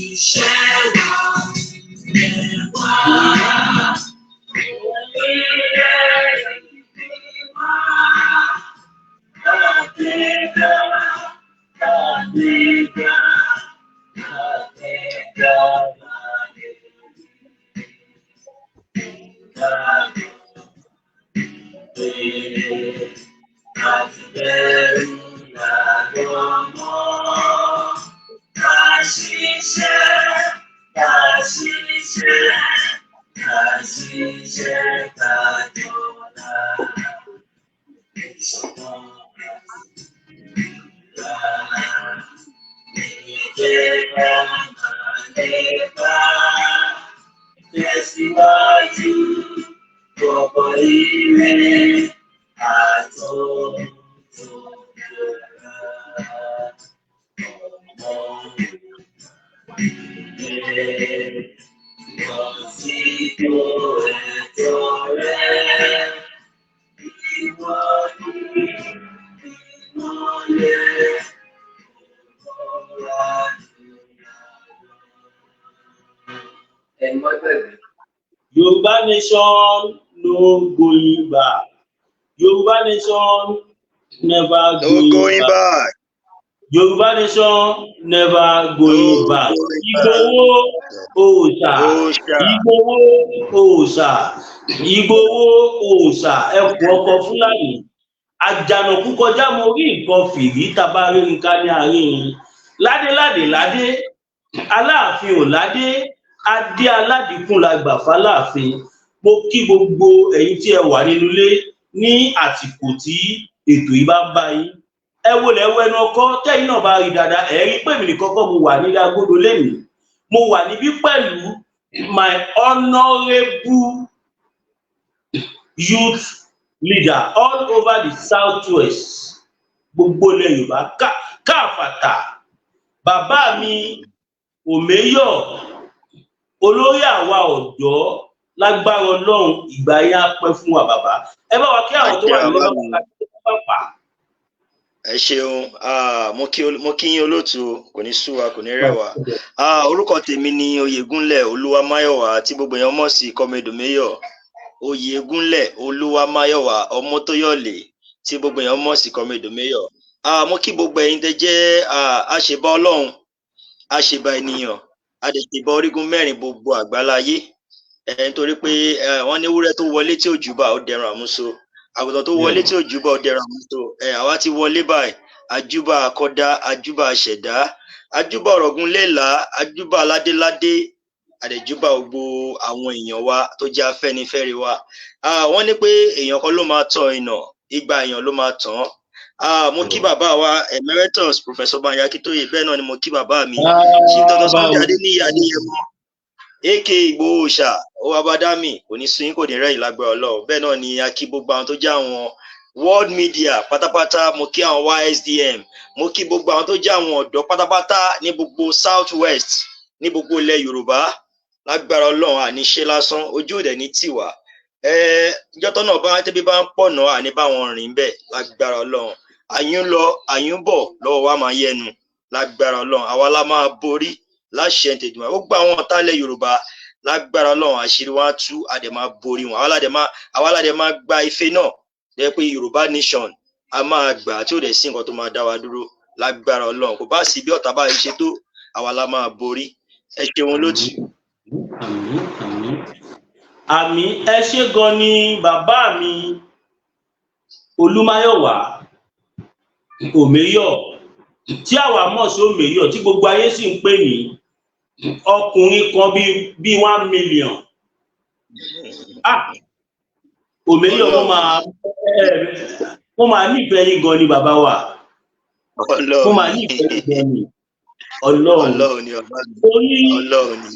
Iṣẹ́ wa lẹ̀ wá, ilẹ̀ ìbí wa. Àgbéga, àgbéga, àgbéga láyé. Àti bẹ̀rù làgbọ̀mọ́. Ká ṣiṣẹ́, ká ṣiṣẹ́, ká ṣiṣẹ́ ká jọlá. Ìṣọ̀kan àti ìlà ìjẹ́ ká máa lépa. Tẹ̀síwájú gbogbo ire àtòhun tó dára. Ọmọ ilé lọ sípò ẹ̀tọ́ rẹ̀. Ìwọ ni ìmọ́lẹ̀ gbogbo adúláwọ̀. Ẹ má gbàgbé. Yorùbá nation, no going back. Yorùbá nation, never No going going back. back. Yorùbá nation, never going No back. going back. Ìgbòho òòṣà. Òòṣà. Ìgbòho òòṣà. Ìgbòho òòṣà. Ẹkùn ọkọ Fúlàní. Àjànàkú kọjá, mo rí nǹkan fìrí tabarí nǹkan ní àárín. Ládéládé ládé. Aláàfin ò ládé. Adé aládìkún la gbà fáláàfin. Mo kí gbogbo ẹ̀yin tí ẹ wà nínú ilé ní àsìkò tí ètò yìí bá ń bá yín. Ẹ wo lẹ wẹnu ọkọ tẹ̀yin náà bá rí dáadáa, ẹ rí pé èmi nìkan kọ́ mo wà nílé agodo lẹ́nìí. Mo wà níbí pẹ̀lú my honourable youth leader all over the South West, gbogbo ilẹ̀ Yorùbá káfàtà, bàbá mi Òméyọ̀, olórí àwa ọ̀dọ́. Lágbára Ọlọ́run, ìgbà yẹn á pẹ́ fún wa. Bàbá, ẹ bá wa kí àwọn tó wà nílé bàbá bàbá. Ẹ ṣeun. Mo kí yín, olóòtú. Kò ní sú wa, kò ní rẹ̀ wá. Orúkọ tèmi ni Oyègúnlẹ̀ Olúwamáyọ̀wá, tí gbogbo èèyàn mọ̀ sí Comrade Mayor. Oyègúnlẹ̀ Olúwamáyọ̀wá Ọmọtóyọ̀lé, tí gbogbo èèyàn mọ̀ sí Comrade Mayor. Mo kí gbogbo ẹ̀yin tẹ́ jẹ́ àṣebá Ọlọ́run, àṣebá ènìyàn, àdèṣebá orígun mẹ́rin gbogbo àgbáláyé, nítorí pé wọ́n ní ewúrẹ́ tó wọlé tí ò júbà, ó dẹran àmúso. Àgùntàn tó wọlé tí ò júbà, ó dẹran àmúso. Àwa ti wọlé báyìí. Àjúbà akọ́dá, àjúbà àṣẹ̀dá, àjúbà ọ̀rọ̀gùn lẹ́la, àjúbà aládéládé, àdẹ̀júbà gbogbo àwọn èèyàn wa tó jẹ́ Afẹ́nifẹ́re wa. Wọ́n ní pé èèyàn kan ló máa tọ̀ ìnà, igba èèyàn ló máa tàn án. Mo kí bàbá wa Emeritus Professor Banji Akíntóyè. Bẹ́ẹ̀ náà ni mo kí bàbá mi Chief Dr. Sunday Adéníyì Adéyẹmọ, aka Ìgbòho Òòṣà ó abádámì. Kò ní sun yín, kò ní rẹ̀yìn, lágbára Ọlọ́run. Bẹ́ẹ̀ náà ni a kí gbogbo àwọn tó jẹ́ àwọn world media pátápátá. Mo kí àwọn YSDM, mo kí gbogbo àwọn tó jẹ́ àwọn ọ̀dọ́ pátápátá ní gbogbo South West, ní gbogbo ilẹ̀ Yorùbá. Lágbára Ọlọ́run, àní ṣe lásán, ojú òde ní tiwa. Ìjọ tó náà bá tẹ́bí bá ń pọ̀ náà, àní bá wọn rìn bẹ́ẹ̀, lágbára Ọlọ́run. Àyún lọ, àyún bọ̀ lọ́wọ́ wa máa yẹnu, lágbára Ọlọ́run. Àwa la máa borí láṣẹ tètè. Ó gba àwọn ọ̀tá ilẹ̀ Yorùbá, lágbára Ọlọ́run, àṣírí wọn á tú, a dẹ̀ máa borí wọn. Àwa la dẹ̀ máa gba ife náà jẹ́ pé Yorùbá nation a máa gbà, tí ò dẹ̀ sí nǹkan tó máa dá wa dúró, lágbára Ọlọ́run. Kò bá sí bí ọ̀tá bá ṣe tó, àwa la máa borí. Ẹ ṣeun, lótú. Àmín, àmín, àmín. Ẹ ṣé gan ni, bàbá mi Olúmáyọ̀wá Òméyọ̀, tí àwa mọ̀ sí Òméyọ̀, tí gbogbo ayé sì ń pè ní ọkùnrin kan bíi 1 million. Ah, Òméyọ̀, mo máa nífẹ̀ẹ́ yín gan ni, bàbá wa. Mo máa nífẹ̀ẹ́ yín gan ni, Ọlọ́run. Ọlọ́run ni ọba mi. Torí Ọlọ́run ni.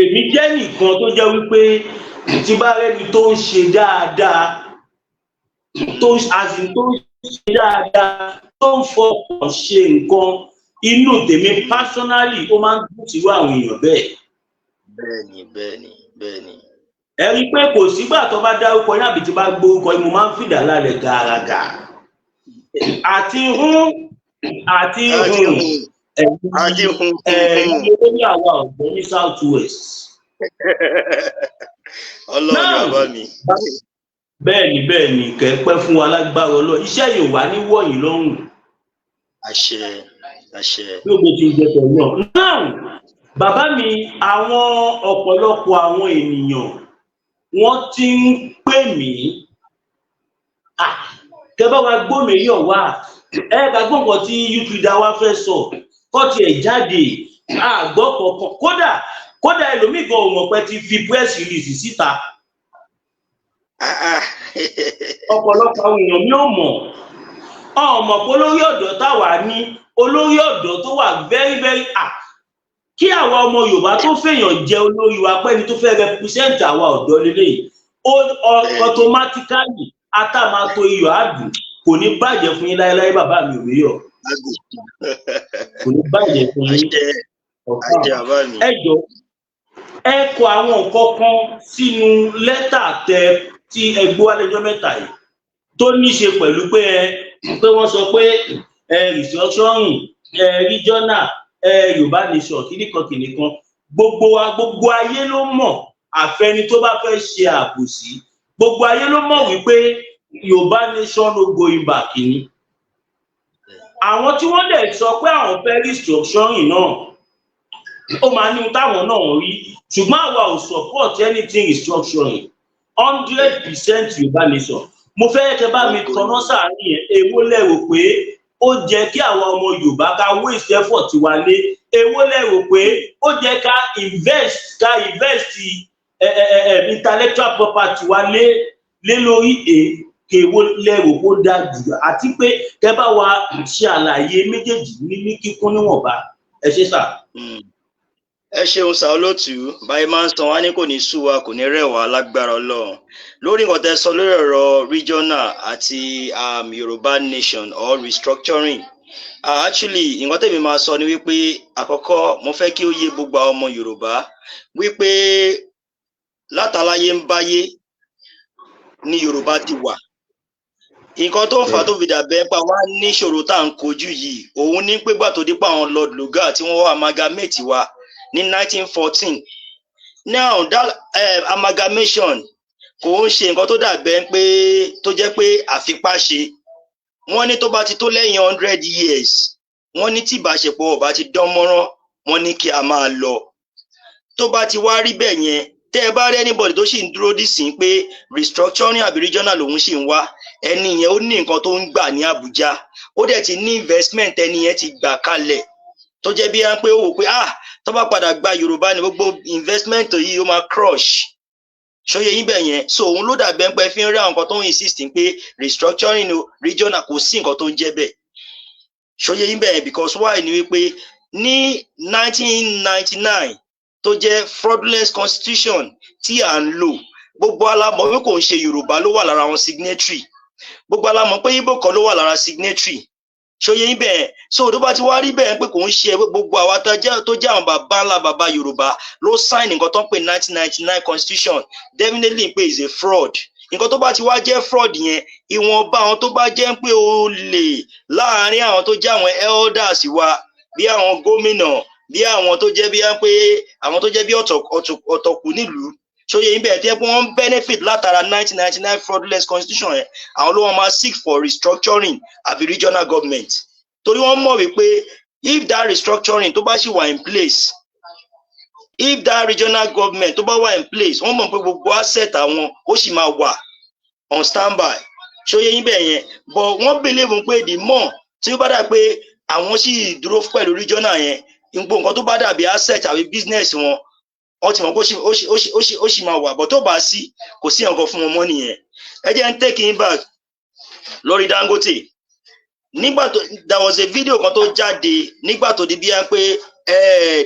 èmi jẹ́ nìkan tó jẹ́ wípé tí bá rẹ́ni tó ń ṣe dáadáa, tó ń as in tó ń ṣe dáadáa, tó ń fọkàn ṣe nǹkan, inú tèmi personally, ó máa ń dùn sírú àwọn èèyàn bẹ́ẹ̀. Bẹ́ẹ̀ni. Ẹ rí i pé kò sígbà tó bá dárúkọ yín àbí tí bá gbórúkọ yín, mo máa ń fìdá lálẹ́ gàràgà àti hún àti àti hún hun ẹ̀yin àti hun ẹ̀yin hun. Olórí àwa ọ̀dọ́ ní South West. Ọlọ́run Now, bàbá mi. Bẹ́ẹ̀ ni, kẹ́ ẹ pẹ́ fún wa lágbára Ọlọ́run. Iṣẹ́ yìí wà ní wọ̀nyí lọ́rùn. Àṣẹ, àṣẹ. Bí o ti jẹ pẹ̀lú náà. Now, bàbá mi, àwọn ọ̀pọ̀lọpọ̀ àwọn ènìyàn, wọ́n ti ń pè mí. Ah, kẹ́ bá wa gbómìíyọ̀ wá, ẹ ká gbọ́ nǹkan tí YouTube wa fẹ́ sọ, kọ́ tiẹ̀ jáde àgbọ̀ kọ̀ọ̀kan. Kódà ẹlòmíì gan ò mọ̀ pé ti fi press release síta. Ah, ah. Ọ̀pọ̀lọpọ̀ àwọn èèyàn mi ò mọ̀, ọmọ pé olórí ọ̀dọ́ táwa ní, olórí ọ̀dọ́ tó wà very very, ah, kí àwa ọmọ Yorùbá tó fèèyàn jẹ olórí wa, pẹ́ni tó fẹ́ represent àwa ọ̀dọ́ lélẹ́yìí, automatically atamato iyọ̀ àdùn. Kò ní bàjẹ́ fún yín láéláé, bàbá mi ò rí ọ, kò ní bàjẹ́ fún yín. Àṣẹ. Ọ̀fà. Àṣẹ, bàbá mi. Ẹ jọ, ẹ kọ àwọn nǹkan kan sínú lẹ́tà tẹ tí ẹ gbọ́ wá lẹ́jọ́ mẹ́ta yìí tó ní ṣe pẹ̀lú pé ẹ pé wọ́n sọ pé ẹ restructuring, ẹ regional, ẹ Yorùbá nation, kìnìkan kìnìkan. Gbogbo wa, gbogbo ayé ló mọ̀, àfẹni tó bá fẹ́ ṣe àbòsí. Gbogbo ayé ló mọ̀ wípé Yorùbá nation, no going back ni. Àwọn tí wọ́n dẹ̀ sọ pé àwọn fẹ́ restructuring náà, ó máa ní ohun táwọn náà rí, ṣùgbọ́n àwa ò support anything restructuring. 100% Yorùbá nation. Mo fẹ́ kẹ́ bá mi tọ́nà sáàárín yẹn. Èwo lẹ́rò pé ó jẹ́ kí àwọn ọmọ Yorùbá ká waste effort wa lé? Èwo lẹ́rò pé ó jẹ́ ká invest intellectual property wa lé lórí? Èwo lẹ́rò kó dáa jù? Àti pé kẹ́ bá wa ṣe àlàyé méjèèjì ní kíkún níwọ̀nba. Ẹ ṣé, sà. Ẹ ṣeun sá, olótùú. Báyìí máa ń san wá ní kò ní sú wa, kò ní rẹ̀ wá lágbára Ọlọ́run. Lórí nǹkan tẹ́ sọ lórí ọ̀rọ̀ regional àti Yorùbá nation or restructuring, actually, nǹkan tèmi máa sọ ni wípé, àkọ́kọ́, mo fẹ́ kí ó yé gbogbo àwọn ọmọ Yorùbá wípé látàláyé ń báyé ní Yorùbá ti wà. Nǹkan tó ń fà á tó fi dàbẹ́ pa wá níṣòro tá à ń kojú yìí, òun ní pé gbà tó dípò àwọn Lord Lugard tí wọ́n wá amalgamate wa ní 1914. Now, that amalgamation kò ń ṣe nǹkan tó dàbẹ́ pé tó jẹ́ pé àfipáṣe. Wọ́n ní tó bá ti tó lẹ́yìn 100 years, wọ́n ní tí ìbáṣepọ̀ ọba ti dán mọ́rán, wọ́n ní kí a máa lọ. Tó bá ti wá rí bẹ́ẹ̀ yẹn, tẹ́ ẹ bá rí anybody tó sì ń dúró dísìn pé restructuring àbí regional lòun sì ń wá, ẹni yẹn ó ní nǹkan tó ń gbà ní Àbújá, ó dẹ̀ ti ní investment ẹni yẹn ti gbà kalẹ̀, tó jẹ́ bí wọ́n pé ó wò pé, ah, tó bá padà gba Yorùbá ní, gbogbo investment yìí ó máa crush. Ṣóyè yín bẹ̀ yẹn? So òun ló dàbẹ́ pé fi ń rí àwọn nǹkan tó ń insist pé restructuring o, regional, kò sí nǹkan tó ń jẹ́ bẹ́ẹ̀. Ṣóyè yín bẹ̀ yẹn? Because why ni wípé ní 1999, tó jẹ́ fraudulent constitution tí à ń lò, gbogbo alámọ̀ pé kò ń ṣe Yorùbá ló wà lára àwọn signatory. Gbogbo alámọ̀ pé Ìgbò kan ló wà lára signatory. Ṣóyè yín bẹ́ẹ̀? So tó bá ti wá rí bẹ́ẹ̀ pé kò ń ṣe gbogbo àwa tó jẹ́ àwọn bàbá ńlá bàbá Yorùbá ló sign nǹkan tó ń pè 1999 constitution, definitely pé is a fraud. Nǹkan tó bá ti wá jẹ́ fraud yẹn, ìwọ̀nba àwọn tó bá jẹ́ pé ó lè láàárín àwọn tó jẹ́ àwọn elders wa, bí àwọn gómìnà, bí àwọn tó jẹ́ bí pé àwọn tó jẹ́ bí ọ̀tọ̀kù nílùú, ṣóyè yín bẹ́ẹ̀, tí wọ́n ń benefit látara 1999 fraudulent constitution yẹn, àwọn ló wọ́n máa seek for restructuring àbí regional government, torí wọ́n mọ̀ wípé if that restructuring tó bá ṣì wà in place, if that regional government tó bá wà in place, wọ́n mọ̀ pé gbogbo asset àwọn ó sì máa wà on standby. Ṣóyè yín bẹ́ẹ̀ yẹn? But wọ́n believe pé the more tí ó bá dà pé àwọn sì dúró pẹ̀lú regional yẹn, gbogbo nǹkan tó bá dàbí asset àbí business wọn, wọ́n ti mọ̀ pé ó sì máa wà. But tó bá sí, kò sí nǹkan fún wọn mọ́ nìyẹn. Ẹ jẹ́ ń take him back lórí Dangote. Nígbà tó there was a video kan tó jáde nígbà tó di bí i pé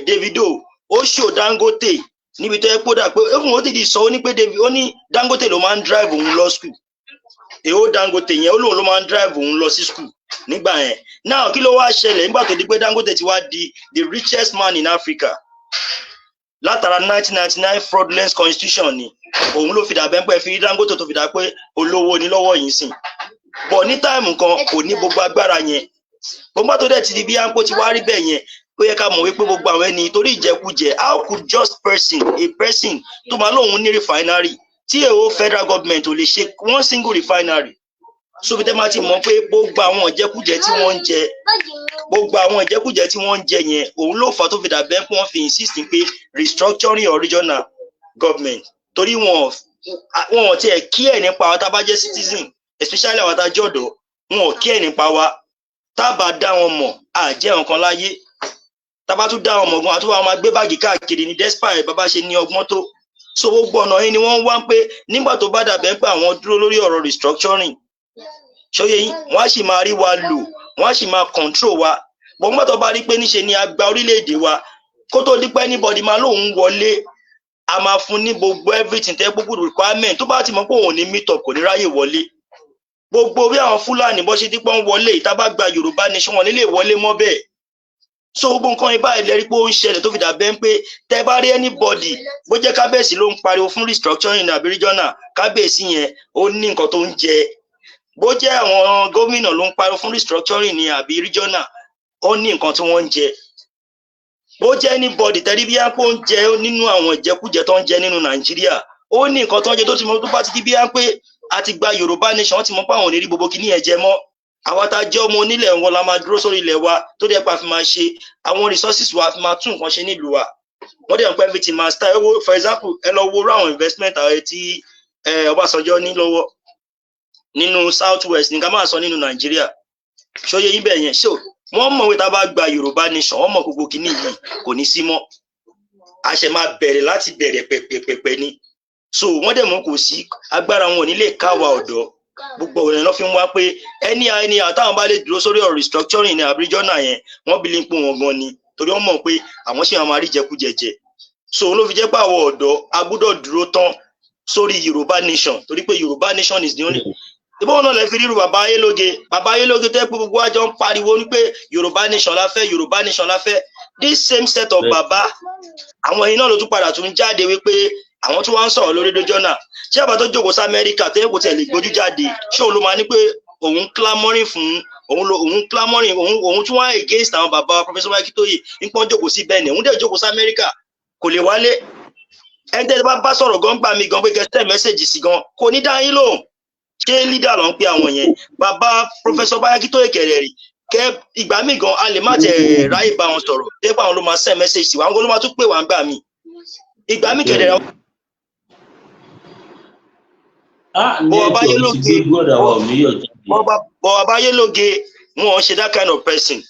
Davido ó show Dangote níbi tó yẹ kó dà pé even ó dìdí sọ, ó ní pé David, ó ní Dangote ló máa ń drive òun lọ school. Èwo Dangote yẹn? Ó lóun ló máa ń drive òun lọ sí school nígbà yẹn. Now, kí ló wá ṣẹlẹ̀ nígbà tó di pé Dangote ti wá di the richest man in Africa? Látara 1999 fraudulent constitution ni òun ló fi dàbẹ́ pé fi rí Dangote tó fi dà pé olówó ní lọ́wọ́ yìí sìn bọ̀ ní time kan kò ní gbogbo agbára yẹn. Gbogbo tó dẹ̀ ti di bí áńpó ti wá rí bẹ́ẹ̀ yẹn, ó yẹ ká mọ̀ wípé gbogbo àwọn ẹni torí ìjẹkújẹ, how could just person, a person tó máa lóun ní refinery tí èèwọ̀ federal government ò lè ṣe one single refinery? So bí tẹ́ máa ti mọ̀ pé gbogbo àwọn ìjẹkújẹ tí wọ́n ń jẹ, gbogbo àwọn ìjẹkújẹ tí wọ́n ń jẹ yẹn, òun ló fà á tó fi dàbẹ́ pé wọ́n fi insist pé restructuring or regional government, torí wọn ò tiẹ̀ kí ẹ̀ nípa àwọn tá a bá jẹ́ citizen, especially àwọn tá a jẹ́ ọ̀dọ́. Wọn ò kí ẹ̀ nípa wa. Tá a bá dá wọn mọ̀, à jẹ́ nǹkan láyé. Tá a bá tún dá wọn mọ̀ gan, àtúwọ̀ àwọn máa gbé báàgì káàkiri ní, despite bàbá ṣe ní ọgbọ́n tó. So gbogbo ọ̀nà yìí ni wọ́n ń wá pé nígbà tó bá dàbẹ́ pé àwọn dúró lórí ọ̀rọ̀ restructuring, ṣóyè yín, wọ́n á sì máa rí wa lò, wọ́n á sì máa control wa. Gbọ̀ngbọ́n tó bá rí pé níṣe ni a gba orílẹ̀-èdè wa, kó tó di pé anybody máa lóun wọlé, a máa fún ní gbogbo everything tẹ́ gbogbo requirement tó bá ti mọ̀ pé òun ò ní meet up, kò ní ráyè wọlé. Gbogbo bí àwọn Fúlàní bó ṣe dípọ́ ń wọlé, ìta bá gba Yorùbá Nation, wọn nílé wọlé mọ́ bẹ́ẹ̀. So gbogbo nǹkan yìí báyìí lẹ́rí pé ó ń ṣẹlẹ̀ tó fi dà bẹ́ẹ̀ pé tẹ́ bá rí anybody, bó jẹ́ kábíyèsí ló ń pariwo fún restructuring àbí regional, kábíyèsí yẹn ó ní nǹkan tó ń jẹ. Bó jẹ́ àwọn gómìnà ló ń pariwo fún restructuring ní àbí regional, ó ní nǹkan tí wọ́n ń jẹ. Bó jẹ́ anybody tẹ́rí bí ápò ń jẹ nínú àwọn ìjẹkújẹ tó ń jẹ nínú Nàìjíríà, ó ní nǹkan tó ń jẹ tó ti mọ. Tó bá ti di bí á pé a ti gba Yorùbá Nation, wọ́n ti mọ pé àwọn ò ní rí gbogbo kíní yẹn jẹ mọ́. Àwa tá a jẹ́ ọmọ onílẹ̀ wọn la máa dúró sórí ilẹ̀ wa, tó dẹ̀ pa fi máa ṣe àwọn resources wa, fi máa tún nǹkan ṣe nílùú wa. Wọ́n dẹ̀ ń pẹ́ everything máa start. Wo, for example, ẹ lọ wo irú àwọn investment ààrẹ tí Ọbásanjọ́ ní lọ́wọ́ nínú South West ní ká máa sọ nínú Nàìjíríà. Ṣóyè yín bẹ́ẹ̀ yẹn? So wọ́n mọ̀ pé tá a bá gba Yorùbá Nation, wọ́n mọ̀ gbogbo kíní yìí kò ní sí mọ́. A ṣe máa bẹ̀rẹ̀ láti bẹ̀rẹ̀ pẹ̀pẹ̀pẹ̀pẹ̀ ni. So wọ́n dẹ̀ mọ̀ kò sí agbára, wọn ò ní lè ká wa ọ̀dọ́. Gbogbo ọ̀rẹ́ lọ́ fi ń wá pé ẹni àtàwọn bá lè dúró sórí ọ̀rọ̀ restructuring ní àbí regional yẹn, wọ́n bí lè pò wọ́n gan ni, torí wọ́n mọ̀ pé àwọn sì máa rí jẹkújẹjẹ. So ló fi jẹ́ pé àwọn ọ̀dọ́ a gbọ́dọ̀ dúró tán sórí Yorùbá Nation, torí pé Yorùbá Nation is the only. Ìbọn náà lè fi ríru bàbá Ayélóge, bàbá Ayélóge tẹ́ pé gbogbo àjọ ń pariwo ní pé Yorùbá Nation la fẹ́, Yorùbá Nation la fẹ́. This same set of bàbá, àwọn ẹ̀yin náà ló tún padà tún jáde wípé àwọn tí wọ́n ń sọ̀rọ̀ lórí regional. Ṣé àbá tó jókòó sí Amẹ́ríkà tó yẹ kó tiẹ̀ lè gbójú jáde, ṣé òun ló máa ní pé òun clamouring fún òun lo òun clamouring, òun tún wá against àwọn bàbá Professor Akíntóyè nípọ́n jókòó sí Benin, òun dẹ̀ jókòó sí Amẹ́ríkà, kò lè wálé? Ẹni tẹ́ bá bá sọ̀rọ̀ gan gbà mí gan pé kẹ́ send message sí gan, kò ní dá yín lóhùn. Ṣé leader ló ń pe àwọn yẹn? Bàbá Professor Akíntóyè kẹrẹ̀ rí kẹ ìgbà míì gan, a lè má tẹ̀ ráyè bá wọn sọ̀rọ̀ dé pé àwọn ló máa send message sí wa, àwọn ló máa tún pè wá ń gbà mí. Ìgbà míì kẹ̀dẹ̀. Ah, Bọ̀ bá yé network ti lóge. gbé brother wa Omiyo jáde. Bọ̀ bàbá Yélóge, wọn ṣe that kind of person.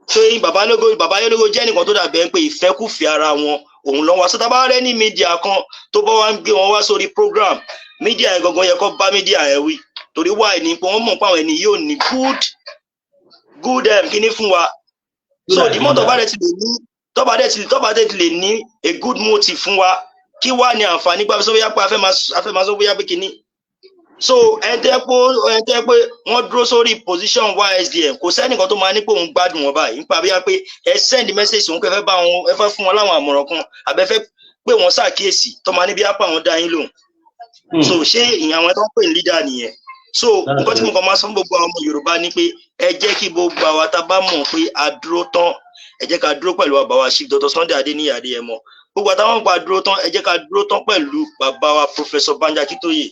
So yín bàbá lógo, bàbá Yélógo jẹ́ nìkan tó dàbẹ̀ pé ìfẹ́kùfẹ́ ara wọn òun lọ́wọ́. Sọ́tà bá rẹ́ ní media kan tó bá wá ń gbé wọn wá sórí program, media yẹn gangan yẹ kó bá media yẹn wí, torí why ni pé wọ́n mọ̀ pé àwọn ẹni yóò ní good kíní fún wa. So the more tó bá dẹ̀ ti lè ní tó bá dẹ̀ ti lè ní a good motive fún wa, kí wá ní àǹfààní gbà sọ bóyá pé a fẹ́ máa sọ bóyá pé kíní. So ẹni tẹ́ pé wọ́n dúró sórí position YSDM, kò sẹ́nìkan tó máa ní pé òun gbádùn wọn báyìí nípa bóyá pé ẹ send message òun pé ẹ fẹ́ bá wọn, ẹ fẹ́ fún wọn láwọn àmọ̀ràn kan, àbẹ fẹ́ pé wọ́n ṣàkíyèsí tó máa ní bí apá àwọn dá yín lóhùn. So ṣé ìyẹn àwọn tó ń pè ní leader nìyẹn? So nǹkan tí mo kàn máa sọ fún gbogbo àwọn ọmọ Yorùbá ni pé ẹ jẹ́ kí gbogbo àwa tá a bá mọ̀ pé a dúró tán, ẹ jẹ́ ká dúró pẹ̀lú bàbá wa Chief Dr. Sunday Adéníyì Adéyẹmọ. Gbogbo àtàwọn pa dúró tán, ẹ jẹ́ ká dúró tán pẹ̀lú bàbá wa Professor Banji Akíntóyè.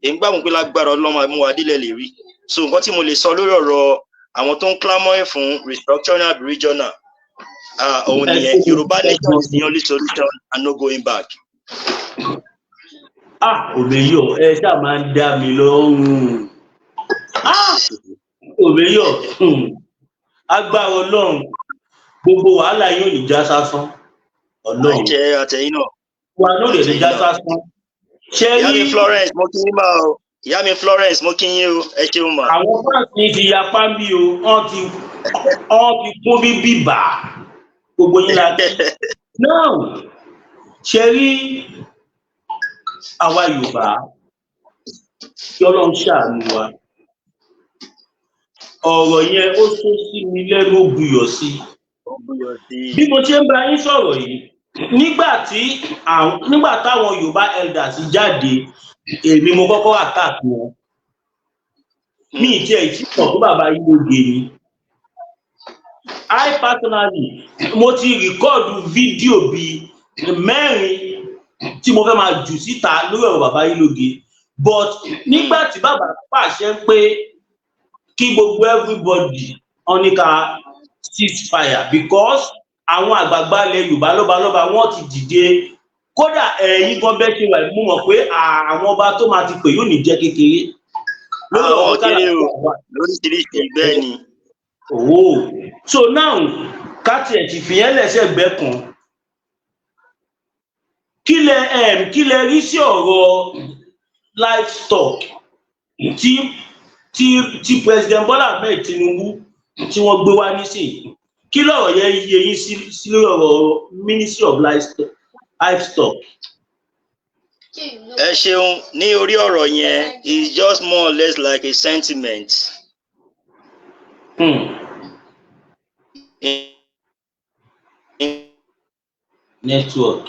Èyí gbàgbọ́ pé lágbára Ọlọ́run àmú wa délẹ̀ lè rí. So nǹkan tí mo lè sọ lórí ọ̀rọ̀ àwọn tó ń clamor fún restructuring àbí regional, òun nìyẹn. Yorùbá Nation is the only solution and no going back. Ah, Òmeyọ, ẹ ṣáà máa ń dá mi lọ́rùn. Ah, Òmeyọ, agbára Ọlọ́run, gbogbo wàhálà yóò ní já sásán. Ọlọ́run Àjẹ àtẹ̀yìn náà. Wa ló lè ní já sásán. Ṣé Ìyá mi rí Florence, mo kí yín máa o. Ìyá mi Florence, mo kí yín o, ẹ ṣeun mà. Àwọn fáǹsì ti yapa bí o, wọ́n ti kún bí bíbà. Gbogbo yín la kí. Now, ṣe rí àwa Yorùbá, kí Ọlọ́run ṣàánú wa. Ọ̀rọ̀ yẹn ó sún sí mi lẹ́nu, ó buyọ̀ sí i. Bí mo ṣe ń bá yín sọ̀rọ̀ yìí, Nígbà táwọn Yorùbá elders jáde, èmi mo kọ́kọ́ attack wọn. Mi ì tiẹ̀ tí mọ̀ pé bàbá Ayílóge ni. I personally, mo ti record fídíò bíi mẹ́rin tí mo fẹ́ máa jù síta lórí ọ̀rọ̀ bàbá Ayílóge, but nígbà tí bàbá pàṣẹ pé kí gbogbo everybody wọn ní ká cease fire, because àwọn àgbààgbà ilẹ̀ Yorùbá, lọ́balọ́ba, wọ́n ti dìde. Kódà ẹ̀yin gan bẹ́ẹ̀ ṣe wà, mo mọ̀ pé àwọn ọba tó máa ti pè yóò ní jẹ́ kékeré lórí Àwọn ọ̀rọ̀ kéré o. kálá wà. Lóríṣiríṣi, bẹ́ẹ̀ ni. Oh, so now, ká tiẹ̀ ti fìyẹn lẹ́sẹ̀ gbẹ́ kan, kí lẹ rí sí ọ̀rọ̀ livestock tí President Bola Ahmed Tinubu tí wọ́n gbé wá nísìnyí? Kí lọ̀rọ̀ yẹn yé yín sí lórí ọ̀rọ̀ Ministry of Livestock? Ẹ ṣeun. Ní orí ọ̀rọ̀ yẹn, is just more or less like a sentiment. Network,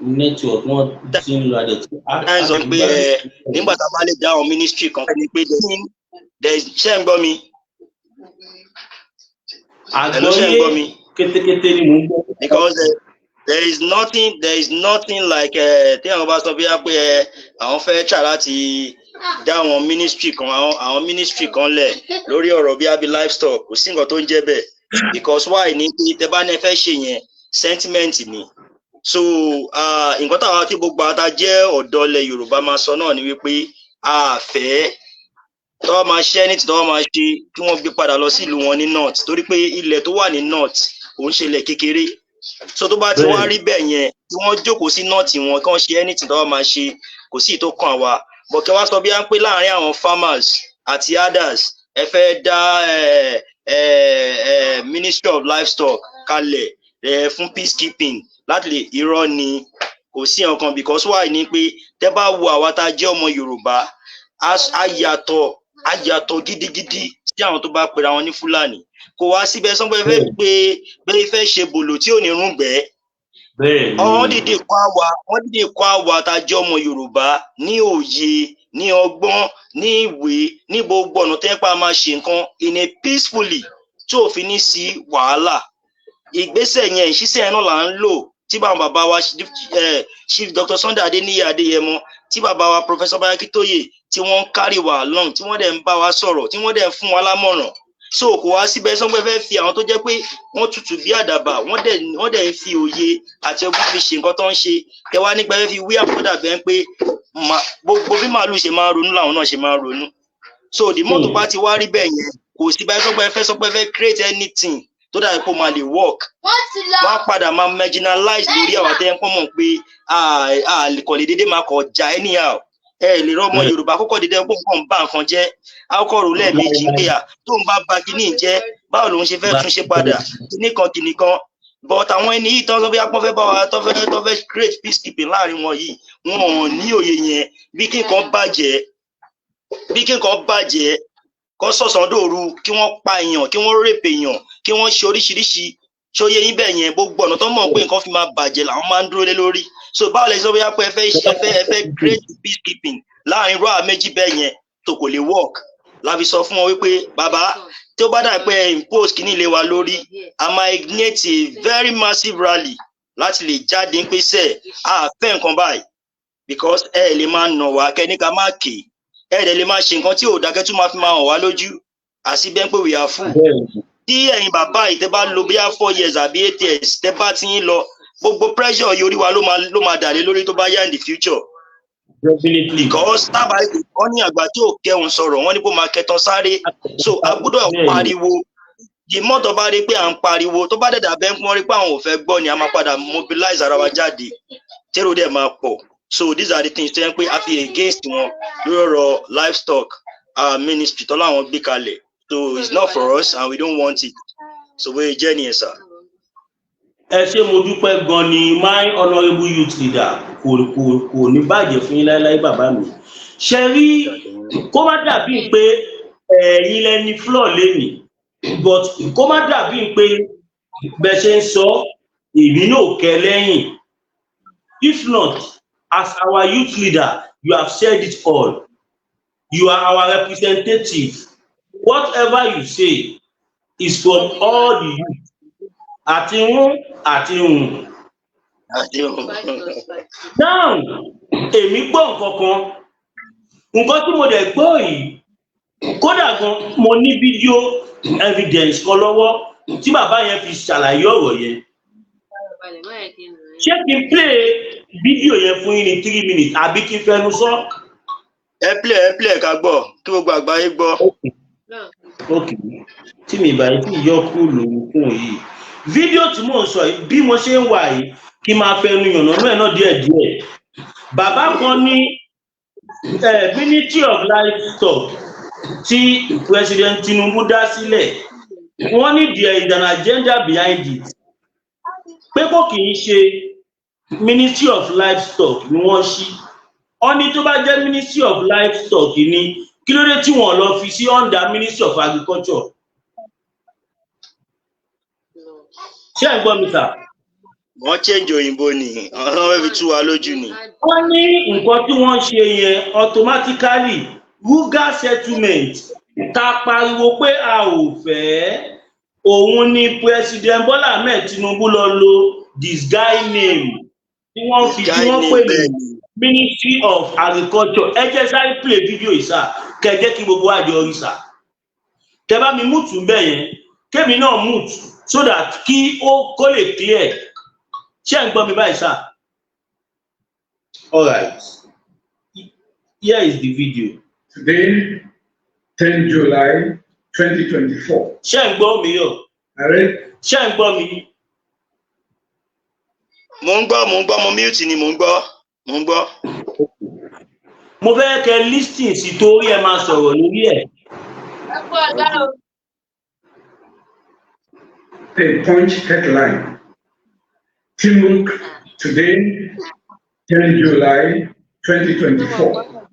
network wọn ti ń lọ adẹ tí. Times of pé ẹ nígbà tá a bá lè dá àwọn ministry kan ní pé there is, ṣé ń gbọ́ mi? Hello, ṣé ń gbọ́ Àgbọ́yé mi? Kétékété ni mò ń gbọ́. Because there is nothing like tí àwọn bá sọ bí wá pé àwọn fẹ́ try láti dá àwọn ministry kan, àwọn ministry kan lẹ̀ lórí ọ̀rọ̀ bí abi livestock, kò sí nǹkan tó ń jẹ́ bẹ́ẹ̀. Because why ni pé tẹ bá ní ẹ fẹ́ ṣe yẹn, sentiment ni. So nǹkan táwọn tí gbogbo àwọn tá a jẹ́ ọ̀dọ́ ilẹ̀ Yorùbá máa sọ náà ni wípé a fẹ́ tọ́wọ́ máa ṣe ẹni tí tọ́wọ́ máa ṣe kí wọ́n gbé padà lọ sílùú wọn ní north, torí pé ilẹ̀ tó wà ní north kò ń ṣe ilẹ̀ kékeré. So tó bá ti wá rí bẹ́ẹ̀ yẹn, tí wọ́n jókòó sí north wọn, kí wọ́n ṣe anything tọ́wọ́ máa ṣe, kò sí ìtò kan àwa. But kí wọ́n sọ bí wọ́n pé láàárín àwọn farmers àti others, ẹ fẹ́ dá ẹ ẹ ẹ Ministry of Livestock kalẹ̀ fún peacekeeping láti lè, irọ́ ni, kò sí nǹkan. Because why ni pé tẹ́ bá wo àwa tá a jẹ́ ọmọ Yorùbá, a yàtọ̀ gidigidi sí àwọn tó bá pera wọn ní Fúlàní. Kò wá síbẹ̀ sọ́npẹ́ fẹ́ pé bẹ́ẹ̀ fẹ́ ṣe bòlò tí ò ní rúgbẹ́. Wọ́n dìde kọ́ àwa tá a jẹ́ ọmọ Yorùbá ní òye, ní ọgbọ́n, ní ìwé, ní gbogbo ọ̀nà tẹ́ pa máa ṣe nǹkan in a peacefully tí ò fi ní sí wàhálà. Ìgbésẹ̀ yẹn, ìṣiṣẹ́ yẹn náà là ń lò tí báwọn bàbá wa Chief Dr. Sunday Adéníyì Adéyẹmọ, tí bàbá wa Professor Banji Akíntóyè, tí wọ́n ń carry wa along, tí wọ́n dẹ̀ ń bá wa sọ̀rọ̀, tí wọ́n dẹ̀ ń fún wa lámọ̀ràn. So kò wá síbẹ̀ sọ́npẹ́ fẹ́ fi àwọn tó jẹ́ pé wọ́n tutù bí àdàbà, wọ́n dẹ̀ ń fi òye àti ọgbọ́n fi ṣe nǹkan tó ń ṣe, kẹwàá nípa fẹ́ fi wí àkọ́dà bẹ́ẹ̀ pé gbogbo bí màálù ṣe máa ń ronú làwọn náà ṣe máa ń ronú. So the more tó bá ti wá rí bẹ́ẹ̀ yẹn, kò sí báyìí sọ́pẹ́ fẹ́ create anything tó dàbí pé ó máa lè work, wọ́n á padà máa marginalize lórí àwọn tẹ́ ń pọ́n mọ̀ pé a kò lè dédé máa kọ̀ já anyhow. Ẹ lè rọ́mọ Yorùbá kókó dédé pé nǹkan ń bá nǹkan jẹ́, akọ́kọ́ rò lẹ́ẹ̀mejì pé à tó ń bá ba kíní jẹ́, báwo lòun ṣe fẹ́ tún ṣe padà, kíní kan kíní kan. But àwọn ẹni yìí tán sọ bí apọ́n fẹ́ bá wa tó fẹ́ create peacekeeping láàrin wọn yìí, wọn ò ní òye yẹn. Bí kí nǹkan bàjẹ́, kó sọ̀sán dòru, kí wọ́n pa èèyàn, kí wọ́n rape èèyàn, kí wọ́n ṣe oríṣiríṣi, ṣóyè yín bẹ́ẹ̀ yẹn? Gbogbo ọ̀nà tó mọ̀ pé nǹkan fi máa bàjẹ́ làwọn máa ń dúró lé lórí. So báwo lè sọ bóyá pé ẹ fẹ́ create peacekeeping láàrin irú àwọn méjì bẹ́ẹ̀ yẹn tó kò lè work? La fi sọ fún wọn wípé bàbá, tí ó bá dà pé ẹ impose kíní ilé wa lórí, a máa ignite a very massive rally láti lè jáde ń pèsè a fẹ́ nǹkan báyìí, because ẹ lè máa nà wá kẹ́ni ká má ké, ẹ dẹ̀ lè máa ṣe nǹkan tí ò dákẹ́ tún máa fi máa hàn wá lójú àti bẹ́ẹ̀ pé we are full. Tí ẹ̀yin bàbá yìí tẹ́ bá lo bóyá 4 years àbí 8 years, tẹ́ bá ti ń lọ, gbogbo pressure yorí wa ló máa dà lé lórí tó bá yá in the future. Definitely. Because tábà wọ́n ní àgbà tí ò kẹun sọ̀rọ̀, wọ́n ní kó máa kẹtàn sáré. So a gbọ́dọ̀ pariwo. The more tó bá rí pé à ń pariwo, tó bá dẹ̀dà bẹ́ẹ̀ ń pọ́n rí pé àwọn ò fẹ́ gbọ́ ni, a máa padà mobilize ara wa jáde, tẹ́rò dẹ̀ máa pọ̀. So these are the things tó yẹ pé a fi against wọn lórí ọ̀rọ̀ livestock ministry tó láwọn gbé kalẹ̀. So it's not for us and we don't want it. So bóyá jẹ́ nìyẹn, sir. Ẹ ṣé, mo dúpẹ́ gan ni, my honourable youth leader. Kò ní bàjẹ́ fún yín láéláé, bàbá mi. Ṣe rí, kó má dàbí pé ẹ̀yin lẹni floor lénìí, but kó má dàbí pé bẹ́ẹ̀ ṣe ń sọ. Èmi náà ò kẹ́ lẹ́yìn. If not, as our youth leader, you have said it all. You are our representative. Whatever you say is from all the youth, àti ń àti ń. Àti òun. Now, èmi gbọ́ nǹkan kan. Nǹkan tí mo dẹ̀ gbọ́ yìí, kódà gan, mo ní video evidence kan lọ́wọ́ tí bàbá yẹn fi ṣàlàyé ọ̀rọ̀ yẹn. Ṣé kí n play video yẹn fún yín ní 3 minutes, àbí kí n fẹnu sọ? Ẹ play, ẹ play, ká gbọ́, kí gbogbo àgbáyé gbọ́. Ok, tí mi báyìí tí yọ kúrò lórí fún yìí, video tí mò ń sọ yìí, bí mo ṣe ń wà yìí, kí n máa fẹnu yànnà náà náà díẹ̀díẹ̀. Bàbá kan ní Ministry of Livestock tí President Tinubu dá sílẹ̀, wọ́n ní there is an agenda behind it, pé kò kì í ṣe Ministry of Livestock ni wọ́n ṣí. Wọ́n ní tó bá jẹ́ Ministry of Livestock ni, kí ló dé tí wọ́n lọ fi sí under Ministry of Agriculture? Ṣé ẹ̀ ń gbọ́ mi, sir? Wọ́n change òyìnbó ni, wọ́n fẹ́ fi tú wa lójú ni. Wọ́n ní nǹkan tí wọ́n ṣe yẹn, automatically, Ruga settlement ta pariwo pé a ò fẹ́, òun ni President Bola Ahmed Tinubu lọ lo disguise name tí wọ́n fi tí wọ́n pè ní Ministry of Agriculture. Ẹ jẹ́ sáré play video yìí, sir, kẹ́ jẹ́ kí gbogbo àjọ rí, sir. Kẹ́ bá mi mute bẹ́ẹ̀ yẹn, kémi náà mute, so that kí ó kó lè clear. Ṣé ẹ̀ ń gbọ́ mi báyìí, sir? All right, here is the video. Today, 10 July 2024. Ṣé ẹ̀ ń gbọ́ mi yọ? I read Ṣé ẹ̀ ń gbọ́ mi? Mò ń gbọ́, mò ń gbọ́. Mo mute ni, mò ń gbọ́, mò ń gbọ́. Mo fẹ́ kẹ́ listen sí, torí ẹ máa sọ̀rọ̀ lórí ẹ̀. Ẹ kú ọjọ́ o. A Punch headline. Tinubu, today, 10 July 2024.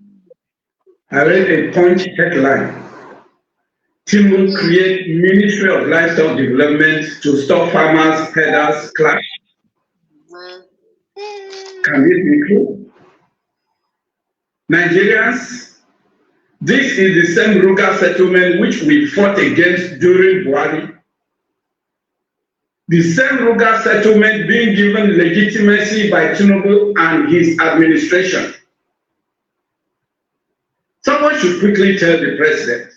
I read a Punch headline. Tinubu create Ministry of Livestock Development to stop farmers, herders clash. Can this be true? Nigerians, this is the same Ruga settlement which we fought against during Buhari. The same Ruga settlement being given legitimacy by Tinubu and his administration. Someone should quickly tell the president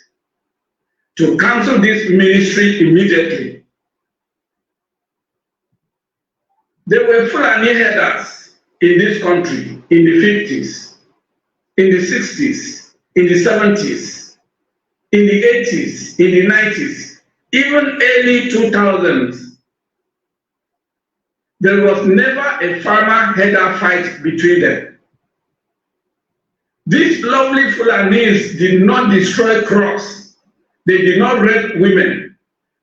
to cancel this ministry immediately. There were Fulani herders in this country in the 50s, in the 60s, in the 70s, in the 80s, in the 90s, even early 2000s. There was never a farmer herder fight between them. These lovely Fulanis did not destroy crops. They did not rape women.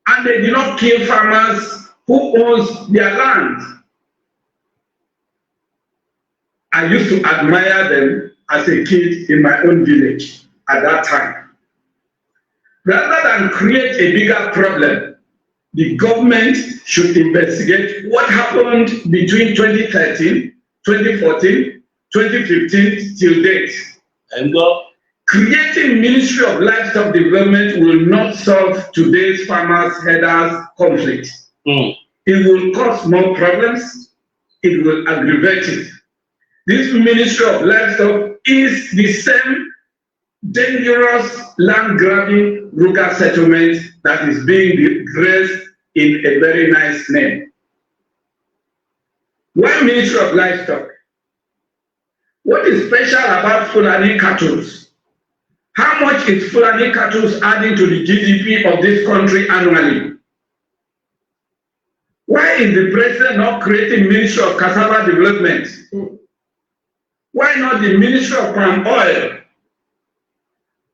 And they did not kill farmers who owns their land. I used to admire them as a kid in my own village at that time. Rather than create a bigger problem, the government should investigate what happened between 2013, 2014, 2015 till date. Ẹ̀ ń gbọ́. Creating Ministry of Livestock Development will not solve today's farmers herders conflict. It will cause more problems. It will aggravate it. This Ministry of Livestock is the same dangerous land grabbing Ruga settlement that is being dressed in a very nice name. Why Ministry of Livestock? What is special about Fulani cattle? How much is Fulani cattle adding to the GDP of this country annually? Why is the president not creating Ministry of Cassava Development? Why not the Ministry of Palm Oil?